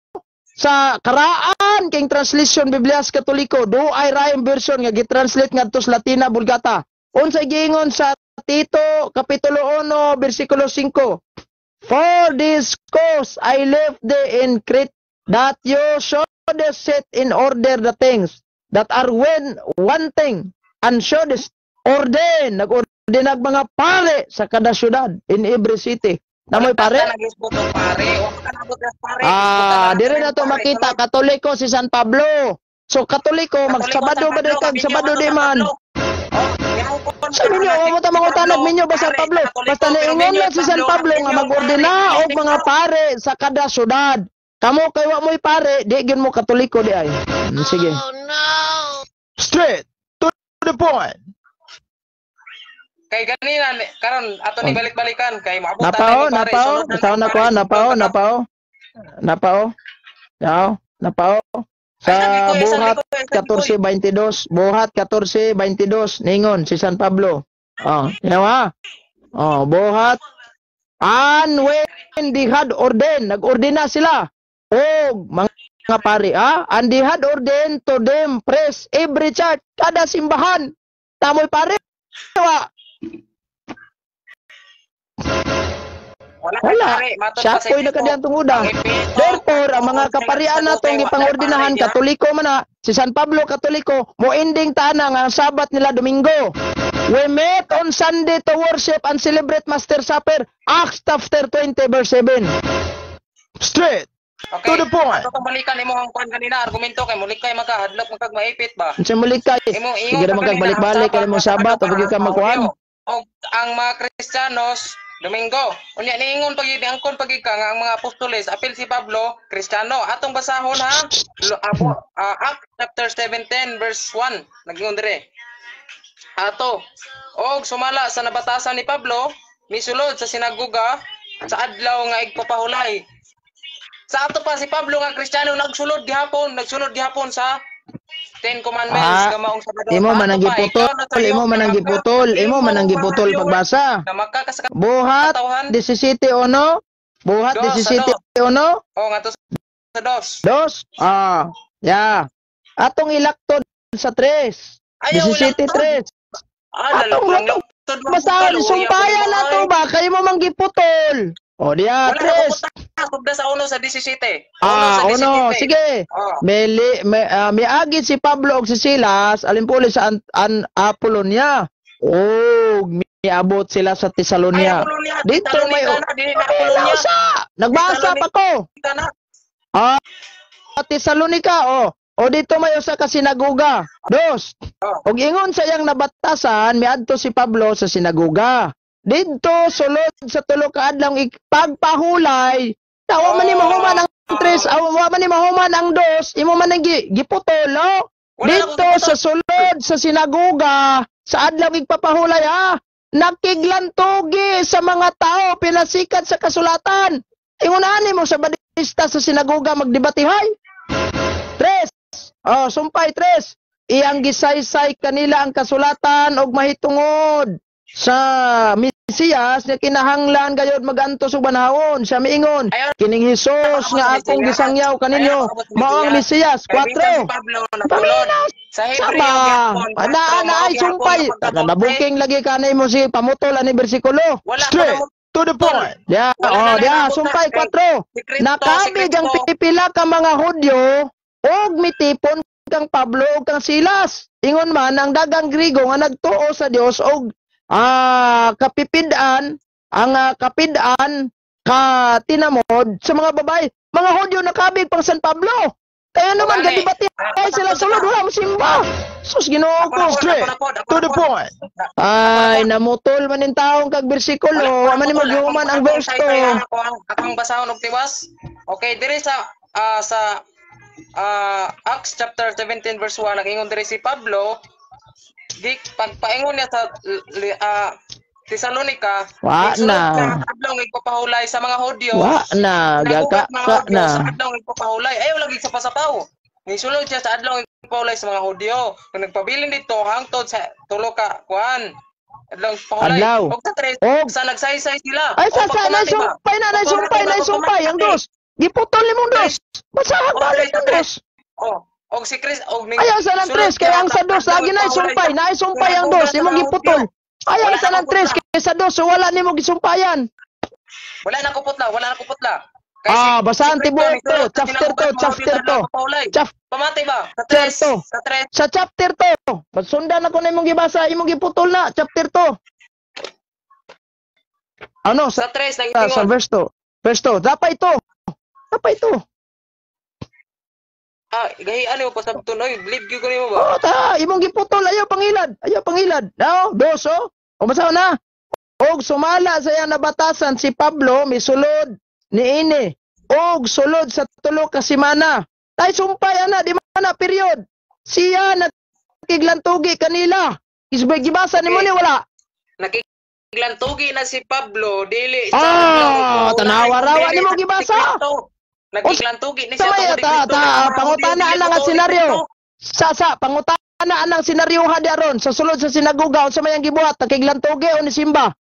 Sa karaan king translation Biblia sa Katoliko, do ay rayong version nga gitranslate ngadto sa Latina Vulgata. Unsa giingon sa Tito kapitulo 1 bersikulo 5? For this cause I left thee in Crete, that you should set in order the things that are when wanting, and shouldest ordain, nag-ordain ang mga pare sa kada syudad in every city. Namoy pare? Ah, dire na to makita Katoliko si San Pablo. So Katoliko magsabado ba diri kag Sabado di man? Sa minyo, wa mo ta mangutanag minyo ba San Pablo? Basta niingon lang si San Pablo nga mag-ordina og mga pare sa kada syudad. Kamo kay wa mo'y pare, di gyud mo Katoliko di ay. Sige. Oh no. Straight to the point. Kay ganina karon ato ni balik-balikan kay maabot napao, napao, napao na ko, napao, napao. Napao. Yao, napao. Sa Buhat 14:22, Buhat 14:22 ningon si San Pablo. Oh, yawa. Oh, Buhat and when they had ordained, nag-ordina sila og mga pari, ah, and they had ordained to them press every church, kada simbahan. Tamoy pare wa. Wala. Siya ko'y nakadiyang tunguda. Therefore, ang mga kaparian natong gipangordinahan, Katoliko man na, si San Pablo Katoliko, mo ending tana nga ang Sabat nila Domingo. We met on Sunday to worship and celebrate Master Supper. Acts chapter 20 verse 7. Straight okay. To the point. Ato balikan imo ang kuan kanina argumento kay mulikay makahadlok makag maipit ba. Unsa mulikay? Sige ra balik-balik kay mo Sabat o ka magkuan. Og ang mga Kristiyanos Domingo. Unya niingon pag niangkon pag ka nga ang mga apostoles apil si Pablo Kristiyano. Atong basahon ha. Acts chapter 17 verse 1 nagingon dire. Ato og sumala sa nabatasan ni Pablo misulod sa sinagoga sa adlaw nga igpapahulay. Sa ato pa si Pablo nga Kristiyano nagsulod gihapon sa Ten Commandments nga maong Sabado. Imo man ang giputol, imo man ang giputol, imo man ang giputol pagbasa. Buhat 17:1, Buhat 17:1. Oh, ngadto sa 2. 2. Ah, ya. Atong ilaktod sa 3. 17:3. Atong basahan sumpayan nato ba kay mo man giputol. O diya, 3. Sobra sa 1 sa 17. Ah, 1. Sige. Oh. Miagi si Pablo og si Silas alimpuli sa Apollonia. Og miabot sila sa Tesalonia. Dito may Apollonia. Nagbasa pa ko. Ah, Tesalonica oh. O dito may usa ka sinagoga. 2. Og ingon sa iyang nabatasan, miadto si Pablo sa sinagoga. Dito sulod sa tulo ka adlaw ipagpahulay. Tawa man ni mahuman ang 3, awa man ni mahuman ang 2, imo man ang giputol, oh. Dito sa sulod sa sinagoga, sa adlaw igpapahulay, ha. Nakiglantugi sa mga tao pinasikat sa kasulatan. Ingon ani mo sa badista sa sinagoga magdebatihay. 3. Oh, sumpay 3. Iyang gisaysay kanila ang kasulatan og mahitungod sa Mesiyas nga kinahanglan gayod magantos og banhawon. Siya miingon, kining Hesus nga akong gisangyaw kaninyo mao ang Mesiyas. 4. Paminaw sa ba? Ana ay sumpay. Nabuking lagi kanay mo si pamutol ani bersikulo. Straight to the point. Ya, oh, ya, sumpay 4. Nakabig ang pipila ka mga Hudyo og mitipon kang Pablo ug kang Silas. Ingon man ang dagang Grigo nga nagtuo sa Dios og kapipid-an, ang kapid-an katinamod sa mga babae. Mga Hudyo nakabig pang San Pablo. Kaya naman Gani. Gadibati ay sila sulod wala mo simba. Sus, Ginoo ko. Straight to the point. Ay, namutol man ning taong kag bersikulo, wa man nimo gihuman ang verse to. Akong basahon og tiwas. Okay, diri sa Acts chapter 17 verse 1, nag-ingon diri si Pablo, di pagpaingon niya sa Tesalonica, Wa na. Adlaw nga igpapahulay sa mga Hudyo. Wa na, gaka ka na. Sa adlaw nga igpapahulay, ayaw lagi sa pasapaw. Nisulod siya sa adlaw nga igpapahulay sa mga Hudyo. Kung nagpabilin dito hangtod sa tulo ka kuan. Adlaw igpapahulay. Adlaw. Og sa tres, Og sa nagsaysay sila. Ay sa O, sa pagpamati ba? sumpay na, sumpay, sumpay ang dos. Giputol nimong dos. Basahan balik ang dos. Oh, og si Chris og ning Ayaw sa nang sulod tres kay siya ang sa dos lagi na sumpay, na sumpay ang dos imong giputol. Ayaw sa nang tres kay sa dos so wala nimo gisumpayan. Wala na kuputla, wala na kuputla. Kay Ah, basahan si Cristo tibuok nisulod to, sa chapter sinagugan 2, sa mga chapter Hudyo sa adlaw 2. igpapahulay. Pamati ba? Sa tres, Chapter sa tres. Sa chapter 2. Sundan ako na imong gibasa, imong giputol na chapter 2. Ano Sa tres sa nag-ingon. verse 2. Verse 2. Dapat ito. Dapat ito. Ah, gahian nimo pasabton oy, believe gyud ko nimo ba? Oh, ta, imong giputol ayaw pangilad. Ayaw pangilad. Now, dos oh. O basa na. Og sumala sa iyang nabatasan si Pablo misulod niini. Og sulod sa tulo ka semana. Tay sumpay ana di man na period. Siya nakiglantugi kanila. Isbay gibasa nimo ni wala. Nakiglantugi na si Pablo dili sa Ah, tanawa rawa nimo gibasa. Nakiglantugi ni siya Sa may tungod ni ta Kristo. ta pangutana ana nga senaryo. Sa pangutana anang senaryo ha di aron sa sulod sa sinagoga unsa may ang gibuhat, nakiglantugi o ni simba?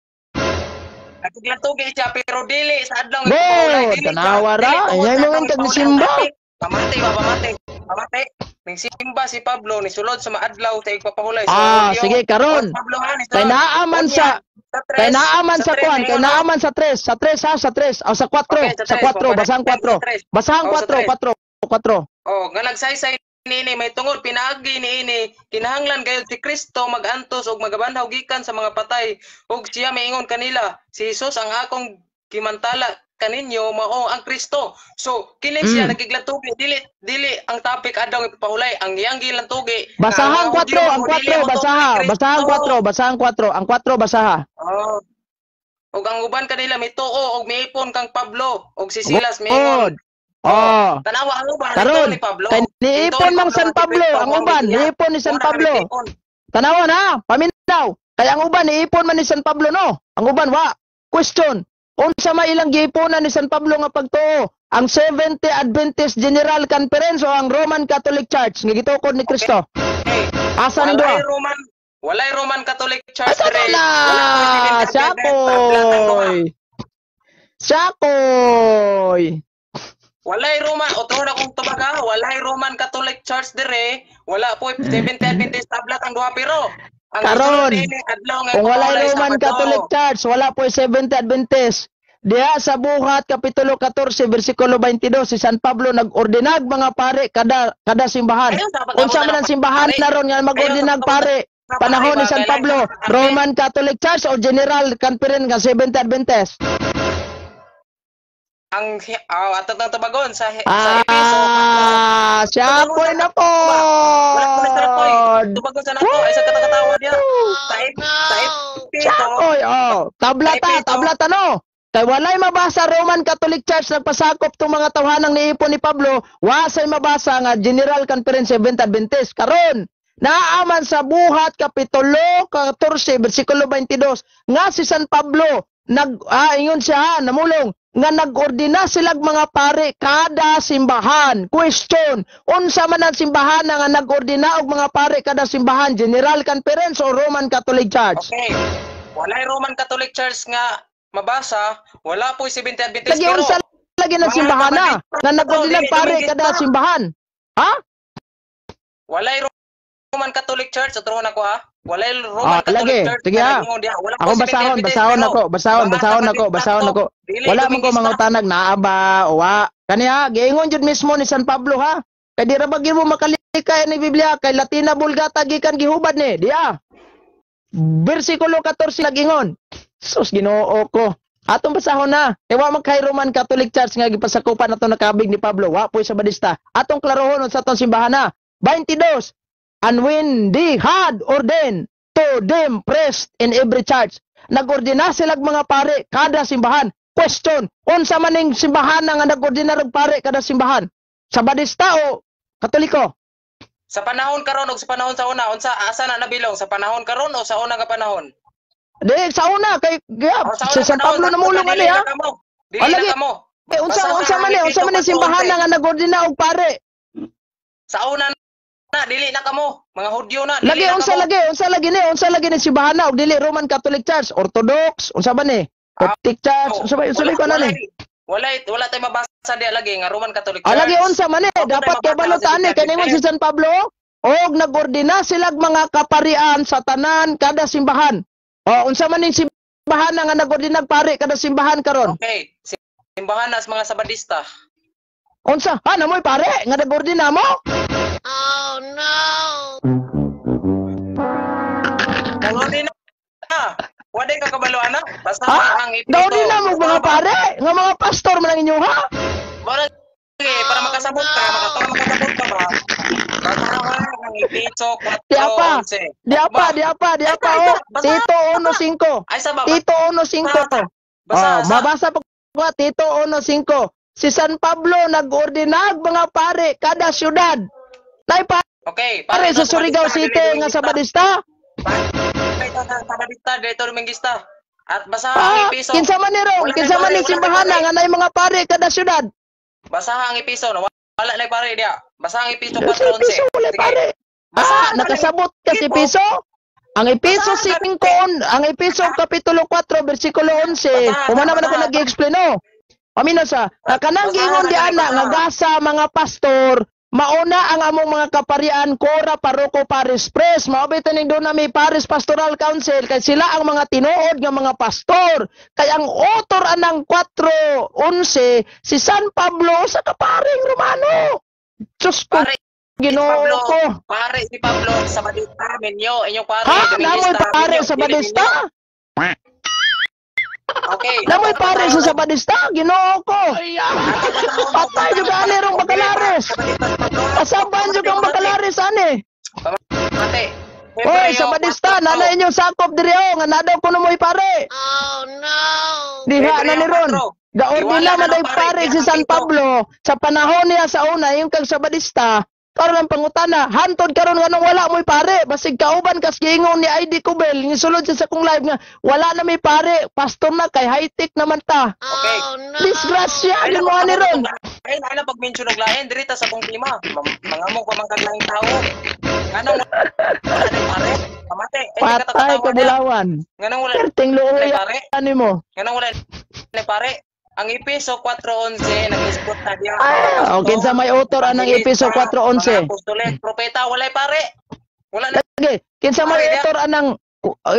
Nakiglantugi siya pero dili sa adlaw Good, igpapahulay, dili siya- tanawa ra. dili tungod Ay, sa mo adlaw kag igpapahulay. simba. Pamati ba, pamati. Pamati. Ning simba si Pablo ni sulod sa maadlaw sa igpapahulay sa Ah, Hudyo. sige karon. Pablo ha, ni sulod. Kay naaman sa Tres, kay naaman sa tres, kuan, kay ningon, naaman sa tres, sa tres ha, sa tres, o sa 4, Okay, sa sa tres. 4, basahan 4. Sa tres. Basahan Oh, sa 4, tres. 4, 4. Oh, nga nagsaysay niini may tungod pinaagi niini kinahanglan gayud si Kristo magantos ug magabanhaw gikan sa mga patay ug siya miingon kanila, si Jesus ang akong gimantala kaninyo mao ang Kristo. So kini siya nagiglantugi, dili dili ang topic adlaw ipapahulay ang iyang gilantugi. Basahan Nga ang mga 4, Hudyo ang mo dili 4, mo basaha, kay basahan Kristo. 4, basahan 4, ang 4 basaha. Oh. Ug ang uban kanila mituo og miipon kang Pablo ug si Silas miingon. Good. Oh. Tanawa ang uban Karon, ni Pablo. kay niipon ni mang San Pablo, si ang uban, niipon ni San Pablo. Tanawa na, paminaw. Kaya ang uban niipon man ni San Pablo no. Ang uban wa. Question, unsa may ilang giiponan ni San Pablo nga pagtuo? Ang Seventh-day Adventist General Conference o ang Roman Catholic Church nga gitukod ni Kristo? Okay. Asa nang duha? Walay Roman Catholic Church Asa dire. na? Wala Sakoy. Sakoy. Walay Roman, otro na kong tubaga, walay Roman Catholic Church dire. Wala po Seventh-day Adventist tablat ang duha pero ang Karon, adlaw nga kung walay ipapahulay sa Roman Sabado. Catholic Church, wala po Seventh-day Adventist. Diha sa Buhat Kapitulo 14 versikulo 22 si San Pablo nag-ordinag mga pare kada kada simbahan. Unsa man ang simbahan pare. na ron nga mag-ordinag pare? Panahon ni San Pablo, Roman Catholic Church o General Conference nga Seventh-day Adventist? Ang ato nang tubagon sa sa Efeso. Ah, siya po na po. Wala ko na sa koy. Tubagon sa nato ay sa katakatawa niya. Sa sa Efeso. Oy, oh, tablata, tablata no. Kay walay mabasa Roman Catholic Church nagpasakop tong mga tawhanang niipon ni Pablo, wa say mabasa nga General Conference Seventh Adventist. Karon, naaman sa Buhat Kapitulo 14 versikulo 22 nga si San Pablo nag ingon siya ha, namulong nga nag-ordina silag mga pare kada simbahan. Question, unsa man ang simbahan na nga nag-ordina og mga pare kada simbahan, General Conference o Roman Catholic Church? Okay. Walay Roman Catholic Church nga mabasa, wala po Seventh-day Adventist Lagi pero unsa lagi ng simbahan na nga nag-ordina pare kada simbahan. Ha? Walay Roman Catholic Church, otro na ko ha. Walay Roman Ah, Catholic lagi. Church Sige, nga ha. nag-ingon diha. Wala Ako po basahon, Seventh-day Adventist, basahon pero ako, basahon, mga basahon ako, taga-Adventist basahon to, ako. dili Wala man ko dumingista. mangutanag naa ba o wa. Kani ha, giingon jud mismo ni San Pablo ha. Kay di ra ba gyud mo makalikay ni Biblia kay Latina Vulgata gikan gihubad ni. Diya. Bersikulo 14 nagingon. Sus, Ginoo ko. Atong basahon na. Kay wa man kay Roman Catholic Church nga gipasakupan ato nakabig ni Pablo, wa po'y Sabadista. Atong klarohon sa atong simbahan na. 22. And when they had ordained to them priest in every church, nagordina silag mga pare kada simbahan. Question, unsa man ning simbahan nga nagordina og pare kada simbahan? Sabadista o Katoliko? Sa panahon karon og sa panahon sa una, unsa asa na nabilong, sa panahon karon o sa una nga panahon? Di sa una kay O, sa San panahon, Pablo namulong dili ani ha. na kamo. Dili Ah, na lagi. kamo. Eh, unsa Basta unsa man ni ang unsa man ni Epheso simbahan 4:11. nga nagordina og pare? Sa una na dili na kamo, mga Hudyo na, dili Lagi na unsa kamo. lagi unsa lagi ni unsa lagi ni simbahan na og dili Roman Catholic Church, Orthodox, unsa ba ni? Coptic Church, unsa ba kuan ni? Wala wala tay mabasa diya lagi nga Roman Catholic Ah, Church. lagi unsa man ni, Ako dapat tayo kay mabasa balutan ni sa kay ningon si San Pablo og nagordina silag mga kaparian sa tanan kada simbahan. O unsa man ning simbahan nga nagordina pare kada simbahan karon? Okay, simbahan na sa mga Sabadista. Unsa? Ha, namoy pare nga nagordina mo? Nagordina na. Wala ka kabalo ana. Basta Ha? ang epito. Gaordina mo mga pare nga mga pastor man ang inyo ha? Wala sige, para makasabot ka, para makasabot ka ba? Basta ang Episo Di apa. 4:11. Di apa, di apa, di apa oh. Tito 1:5. Ay sa baba. Tito 1:5. Basa, Oh, sa. mabasa po ko Tito 1:5. Si San Pablo nagordinag mga pare kada syudad. Nay pare Okay, sa Surigao City nga Sabadista. Pare sa Sabadista, dito Domingista. At basahan ang Ah, Episo. kinsa man ni rong, Wala kinsa na man pare, ni wala na simbahan pare. nga nay mga pare kada syudad. Basahan ang Episo, no? Wala na pare diya. Basahan ang Episo Sa 4:11. Episo wala Sige. pare. Ah, Basahan pa nakasabot ka si Sige po. Piso? Ang Episo Basahan 5, ang Episo Kapitulo 4, versikulo 11. Basahan, Kumana man ako basahan. nag-explain oh. Pamina sa, nga kanang Basahan giingon na di ana basahan. nga gasa mga pastor, mauna ang among mga kaparian Cora Paroko Paris Press. Mao ba ning doon na may Paris Pastoral Council kay sila ang mga tinuod nga mga pastor. Kay ang author anang 4:11 si San Pablo sa kaparing Romano. Diyos ko, Pare, Ginoo Pablo. ko. Pare si Pablo Sabadista minyo, inyong pare Ha? Namoy Domingista, pare minyo, sa dili Badista? minyo. Okay. Namoy pare sa Sabadista? Ginoo ko. Patay juga ani rong Bacalares. Kasaban juga ang Bacalares ani. Mate. Oy, Sabadista, nana inyong sakop diri oh, nga nadaw kuno mo'y pare. Oh no! Diha na ni ron. Gaordina man day pare si San Pablo sa panahon niya sa una yung kag Sabadista. Karon ang pangutana, hantod karon nganong wala mo'y pare, basig kauban kas giingon ni ID Cubel, ni sulod siya sa kong live nga wala na may pare, pastor na kay high-tech naman ta. Okay. Oh no! Disgrasya gyud mo ani ron. Ay, na pag-mention og lain diri ta sa kong tema. Mga mo pa man kag laing tawo. Nganong wala na pare? Pamate. Ay, di ka Patay takatawa ka niya. bulawan. Nganong wala Perting na luoy pare? ani mo. Nganong wala na pare? Ang Episo 4:11 nag-isgot na diya. Ah, o kinsa may author anang Episo 4:11? Mga apostoles, propeta, walay pare. Wala na Sige, kinsa may Pare, diya. author anang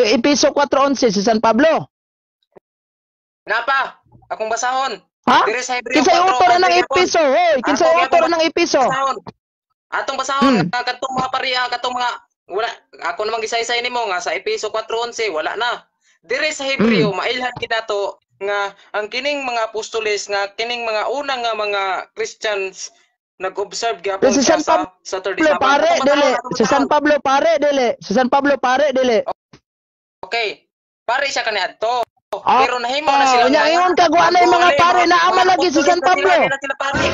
Episo 4:11 si San Pablo? Napa. Akong basahon. Ha? Dire sa Hebreo Kinsa author 4:11 anang gyapon. Episo? Hoy, kinsa Ako, author gyapon. anang Episo? Basahon. Atong basahon nga kadtong mga pariha, kadtong mga wala ako namang gisaysay nimo nga sa Episo 4:11 wala na. Dire sa Hebreo mailhan kinato nga ang kining mga apostoles nga kining mga una nga mga Christians nag-observe gyapon Si siya San sa Saturday Pablo Sabbath. pare Atong dili. basahon, atong Si San basahon. Pablo pare dili. Si San Pablo pare dili. Okay. Pare siya kaniadto. Ah, Pero nahimo na sila. unya ingon ka wa na yung mga pare naama lagi si San Pablo.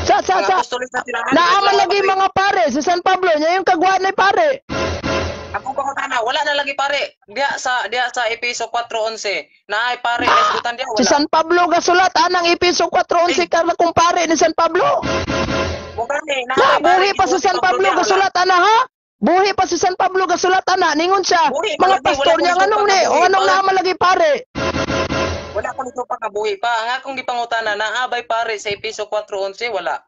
Sa sa sa naama lagi mga pare si San Pablo nya yung kagwa na pare. Ako pangutana, wala na lagi pare. Diya sa Episo 4:11. Naay pare nasgutan diya Ah, Si wala. San Pablo gasulat anang Episo 4:11 karna kung pare ni San Pablo. Bugani, Na naay pare buhi pa si gisuot ni San Pablo diya, wala. gasulat ana ha? Buhi pa si San Pablo gasulat ana ningon siya. Buhi pa Mga lagi, pastor wala niya kong nganong supak ni na o buhi anong pa. naama lagi pare? Wala ko nito pa kabuhi pa. Ang akong gipangutana, naabay pare sa Episo 4:11 wala.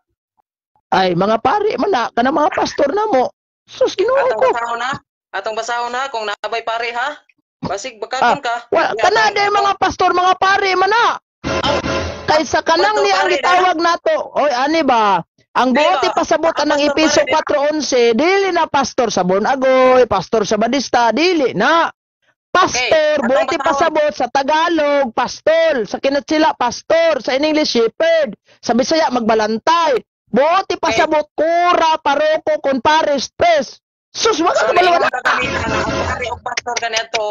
Ay mga pare man na kana mga pastor na mo. Sus Ginoo Atong ko. basahon na. Atong basahon na kung naabay pare ha. Basig bakakon ka. Wa Diya, kana atong- day mga pastor mga pare man na. Kaysa kanang Pastor ni ang pare, gitawag nato. Oy ani ba? Ang Di buot ba? ipasabot Ang anang pastor Episo pare, di ba? 4:11 dili na pastor sa Bonagoy, pastor sa Badista, dili na. Pastor, Okay, buti atong pasabot sa Tagalog, pastol. Sa Kinatsila, pastor. Sa English, shepherd. Sa Bisaya, magbalantay. Buti pasabot, kura, paroko, compares, pres. Sus, wala So, ka balawan. niingon ka ganina nga ang pare og pastor kaniadto.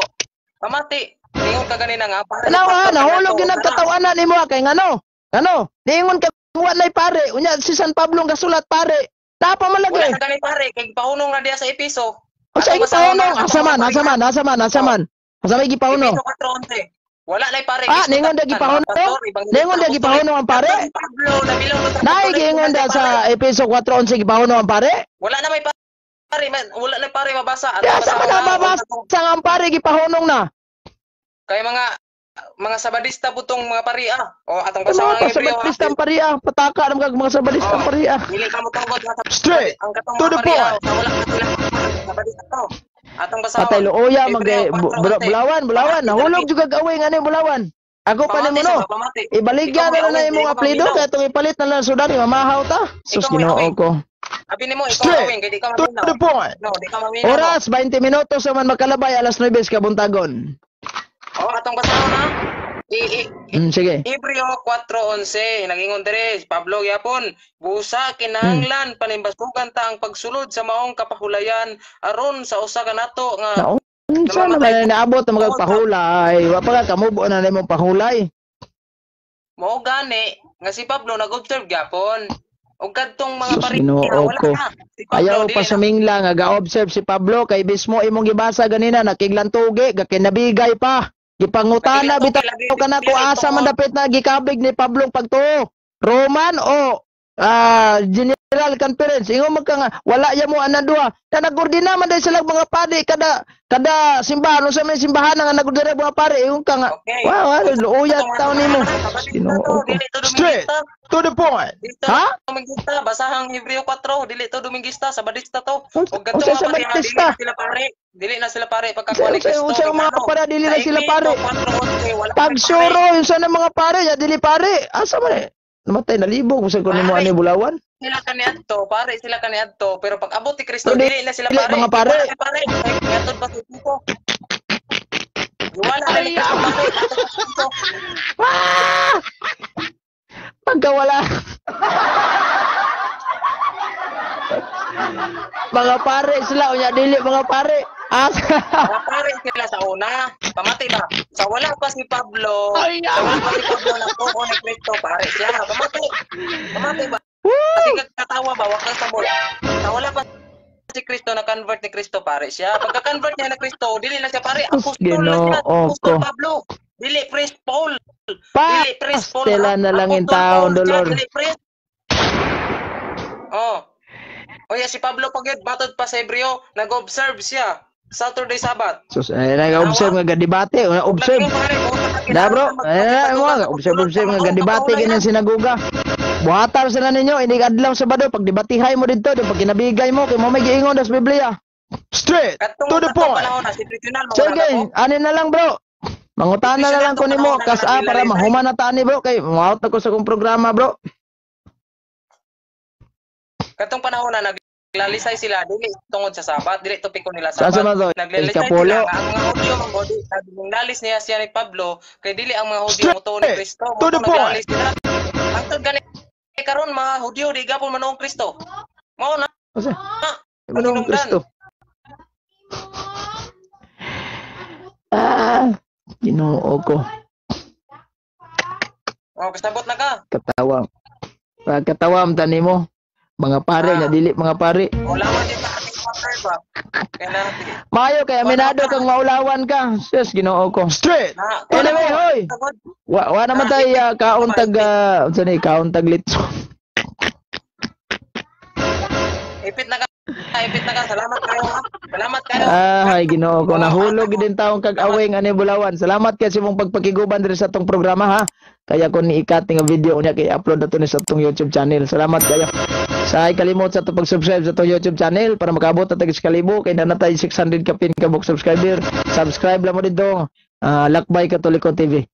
Pamati, niingon ka ganina nga ang pare og Tanaw ha, pastor nahulog kaniadto. yun ang katawanan nimo kay ngano? Ngano? Niingon ka wa nay pare, unya si San Pablo nga sulat pare. Napa man Wala lagi. na gani pare kay gipahunong na diya sa Episo. O sa Atong basahon gipahunong, na, asa man, atong asa man, asa man, asa man. Asa may gipahunong? Episo 4:11. Wala na pare. Ah, ningon da gipahunong? Ningon da gipahunong ang pare? Pablo, nabilang ko sa Nay giingon da sa Episo 4:11 gipahunong ang pare? Wala na may pare, wala na pare mabasa. Atong Di asa man basahon na na, mabasa nga ang pare gipahunong na? Kay mga sabadista putong mga pari ah. O atong Mga basahon ang Hebreo. sabadista ang pare ah, pataka ng mga sabadista ang Oh. pare ah. Dili ka mo tungod nga sa Straight ang katong to mga the pari ah, point. sa wala na sila sabadista to. Atong basahon. Patay luoya mag Hebreo 4:11. bulawan, bulawan, nahulog jud kag away ngani bulawan. Ako pa nimo Pamati no. sa pamati. Ibaligya Ikaw na may lang na awing, imong dili ka apelyido maminaw. kay itong ipalit na lang sudan mamahaw ta. Sus Ikaw may Ginoo awing. ko. Abi nimo ikaw Straight awing kay di ka to maminaw. the point. No, di ka maminaw. Oras 20 minutos naman makalabay alas 9 ka buntagon. Oh, atong basahon ha. I, I, Sige. Hebreo 4:11 nagingon dere Pablo gyapon busa kinahanglan panimbasugan ta ang pagsulod sa maong kapahulayan aron sa usa ka nato nga Naunsa naman na naabot na magpahulay. Wa pa ka kamubo na nimong pahulay. Mao gani nga si Pablo nag-observe gyapon og kadtong mga Sus, pari Ginoo wala ko. na. Si Pablo Ayaw dili pa na sumingla nga ga-observe si Pablo kay bismo imong gibasa ganina nakiglantugi gakinabigay pa. Gipangutana Nagkilantugi bitaw lagi, kana dili kung asa man tungod. dapit na gikabig ni Pablo pagtuo. Roman o General Conference ingon man ka nga wala ya mo anan duha na nagordina man dahil sila mga pari kada kada simbahan unsa may simbahan nga nagordina mga pari ingon ka nga Okay. wow luoya Atong taon nimo. Sabadista Ginoo to, ko. dili to Straight Domingista. to the point. Dili to Ha? Domingista, basahang Hebreo 4, dili to Domingista, Sabadista to. Unsa Og kadtong unsa mga pari, ha, dili Sabadista? na sila pare. Dili na sila pare pagkakuha ni Unsa Kristo. unsa ang mga Ngano? para dili Sa na sila Efeso pare. 4:11, wala may pare. Pagsuro unsa na mga pare ya dili pare. Asa man eh? Namatay nalibog usag ko nimo Pare ani bulawan. sila kaniadto, pare sila kaniadto, pero pag abot ni Kristo Pero dili na sila dili pare. mga pare. Wala na pare. Ngatod pa sa Efeso. Wala na ni Kristo pare. Ngatod pa sa Efeso. Ah! Pagkawala. Mga pare sila unya dili mga pare. Asa? Mga pare sila sa una. Pamati ba? Sa wala pa si Pablo, sa wala pa si Pablo nagtuo ni Kristo, pare siya. Pamati. Pamati ba? Kasi katawa ba, wag kang sabot. Sa wala pa si Kristo na convert ni Kristo, pare siya. Pagka-convert niya na Kristo, dili na siya pare. Sus, Apostol na siya. Ginoo Apostol ko. Pablo. Dili priest Paul. Dili priest Paul. Pastela na lang in Apostol taon, Paul siya, Dolor. dili priest. Oh. O ya si Pablo pag yun, batod pa sa Hebreo, nag-observe siya. Saturday Sabbath. Sus, eh, nag-observe nga gadebate, observe. Na bro, eh, mo observe observe nga gadebate ganyan sinagoga. Buhatar sila ninyo, ini adlaw Sabado pag debatihay mo didto, di pag kinabigay mo kay mo may giingon das Biblia. Straight Katong to the point. panahon na si Regional Sige, ani na lang bro. Mangutana na lang ko nimo kas para mahuman na ta ani bro kay maot na ko sa kong programa bro. Katong panahon na naglalisay sila dili tungod sa Sabat, dili topiko nila Sa Sabat. man to? Naglalisay Kapolo. sila nga ang mga Hudyo man gud, lalis niya siya ni Pablo kay dili ang mga Hudyo motuo ni Straight Kristo, to the motuo naglalis sila. Hangtod gani karon mga Hudyo di gapon manoong Kristo. Mao na Asa? Manong Kristo. Ah, Ginoo ko. Oh, kasabot na ka. Katawa. Katawa am tani mo. Mga pare nga dili mga pare. Ulawan din ta ating partner ba? Kay na Maayo kay aminado kang maulawan ka. Sus, Ginoo ko. Straight na Anyway, hoy. Wa wa naman tay kaon tag unsa ni kaon tag litson. Ipit na ka. Ipit na ka. Salamat kayo ha. Salamat kayo. Ah, ay Ginoo ko nahulog gid din taong kag awing ani bulawan. Salamat kay sa imong pagpakiguban diri sa atong programa ha. Kaya ko ni ikat nga video unya kay upload na to ni sa atong YouTube channel. Salamat kayo. Sa ay kalimot sa atong pag-subscribe sa atong YouTube channel para makaabot na tag 1,000 kay na natay 600 kapin ka subscriber. Subscribe lang mo didto. Lakbay Katoliko TV.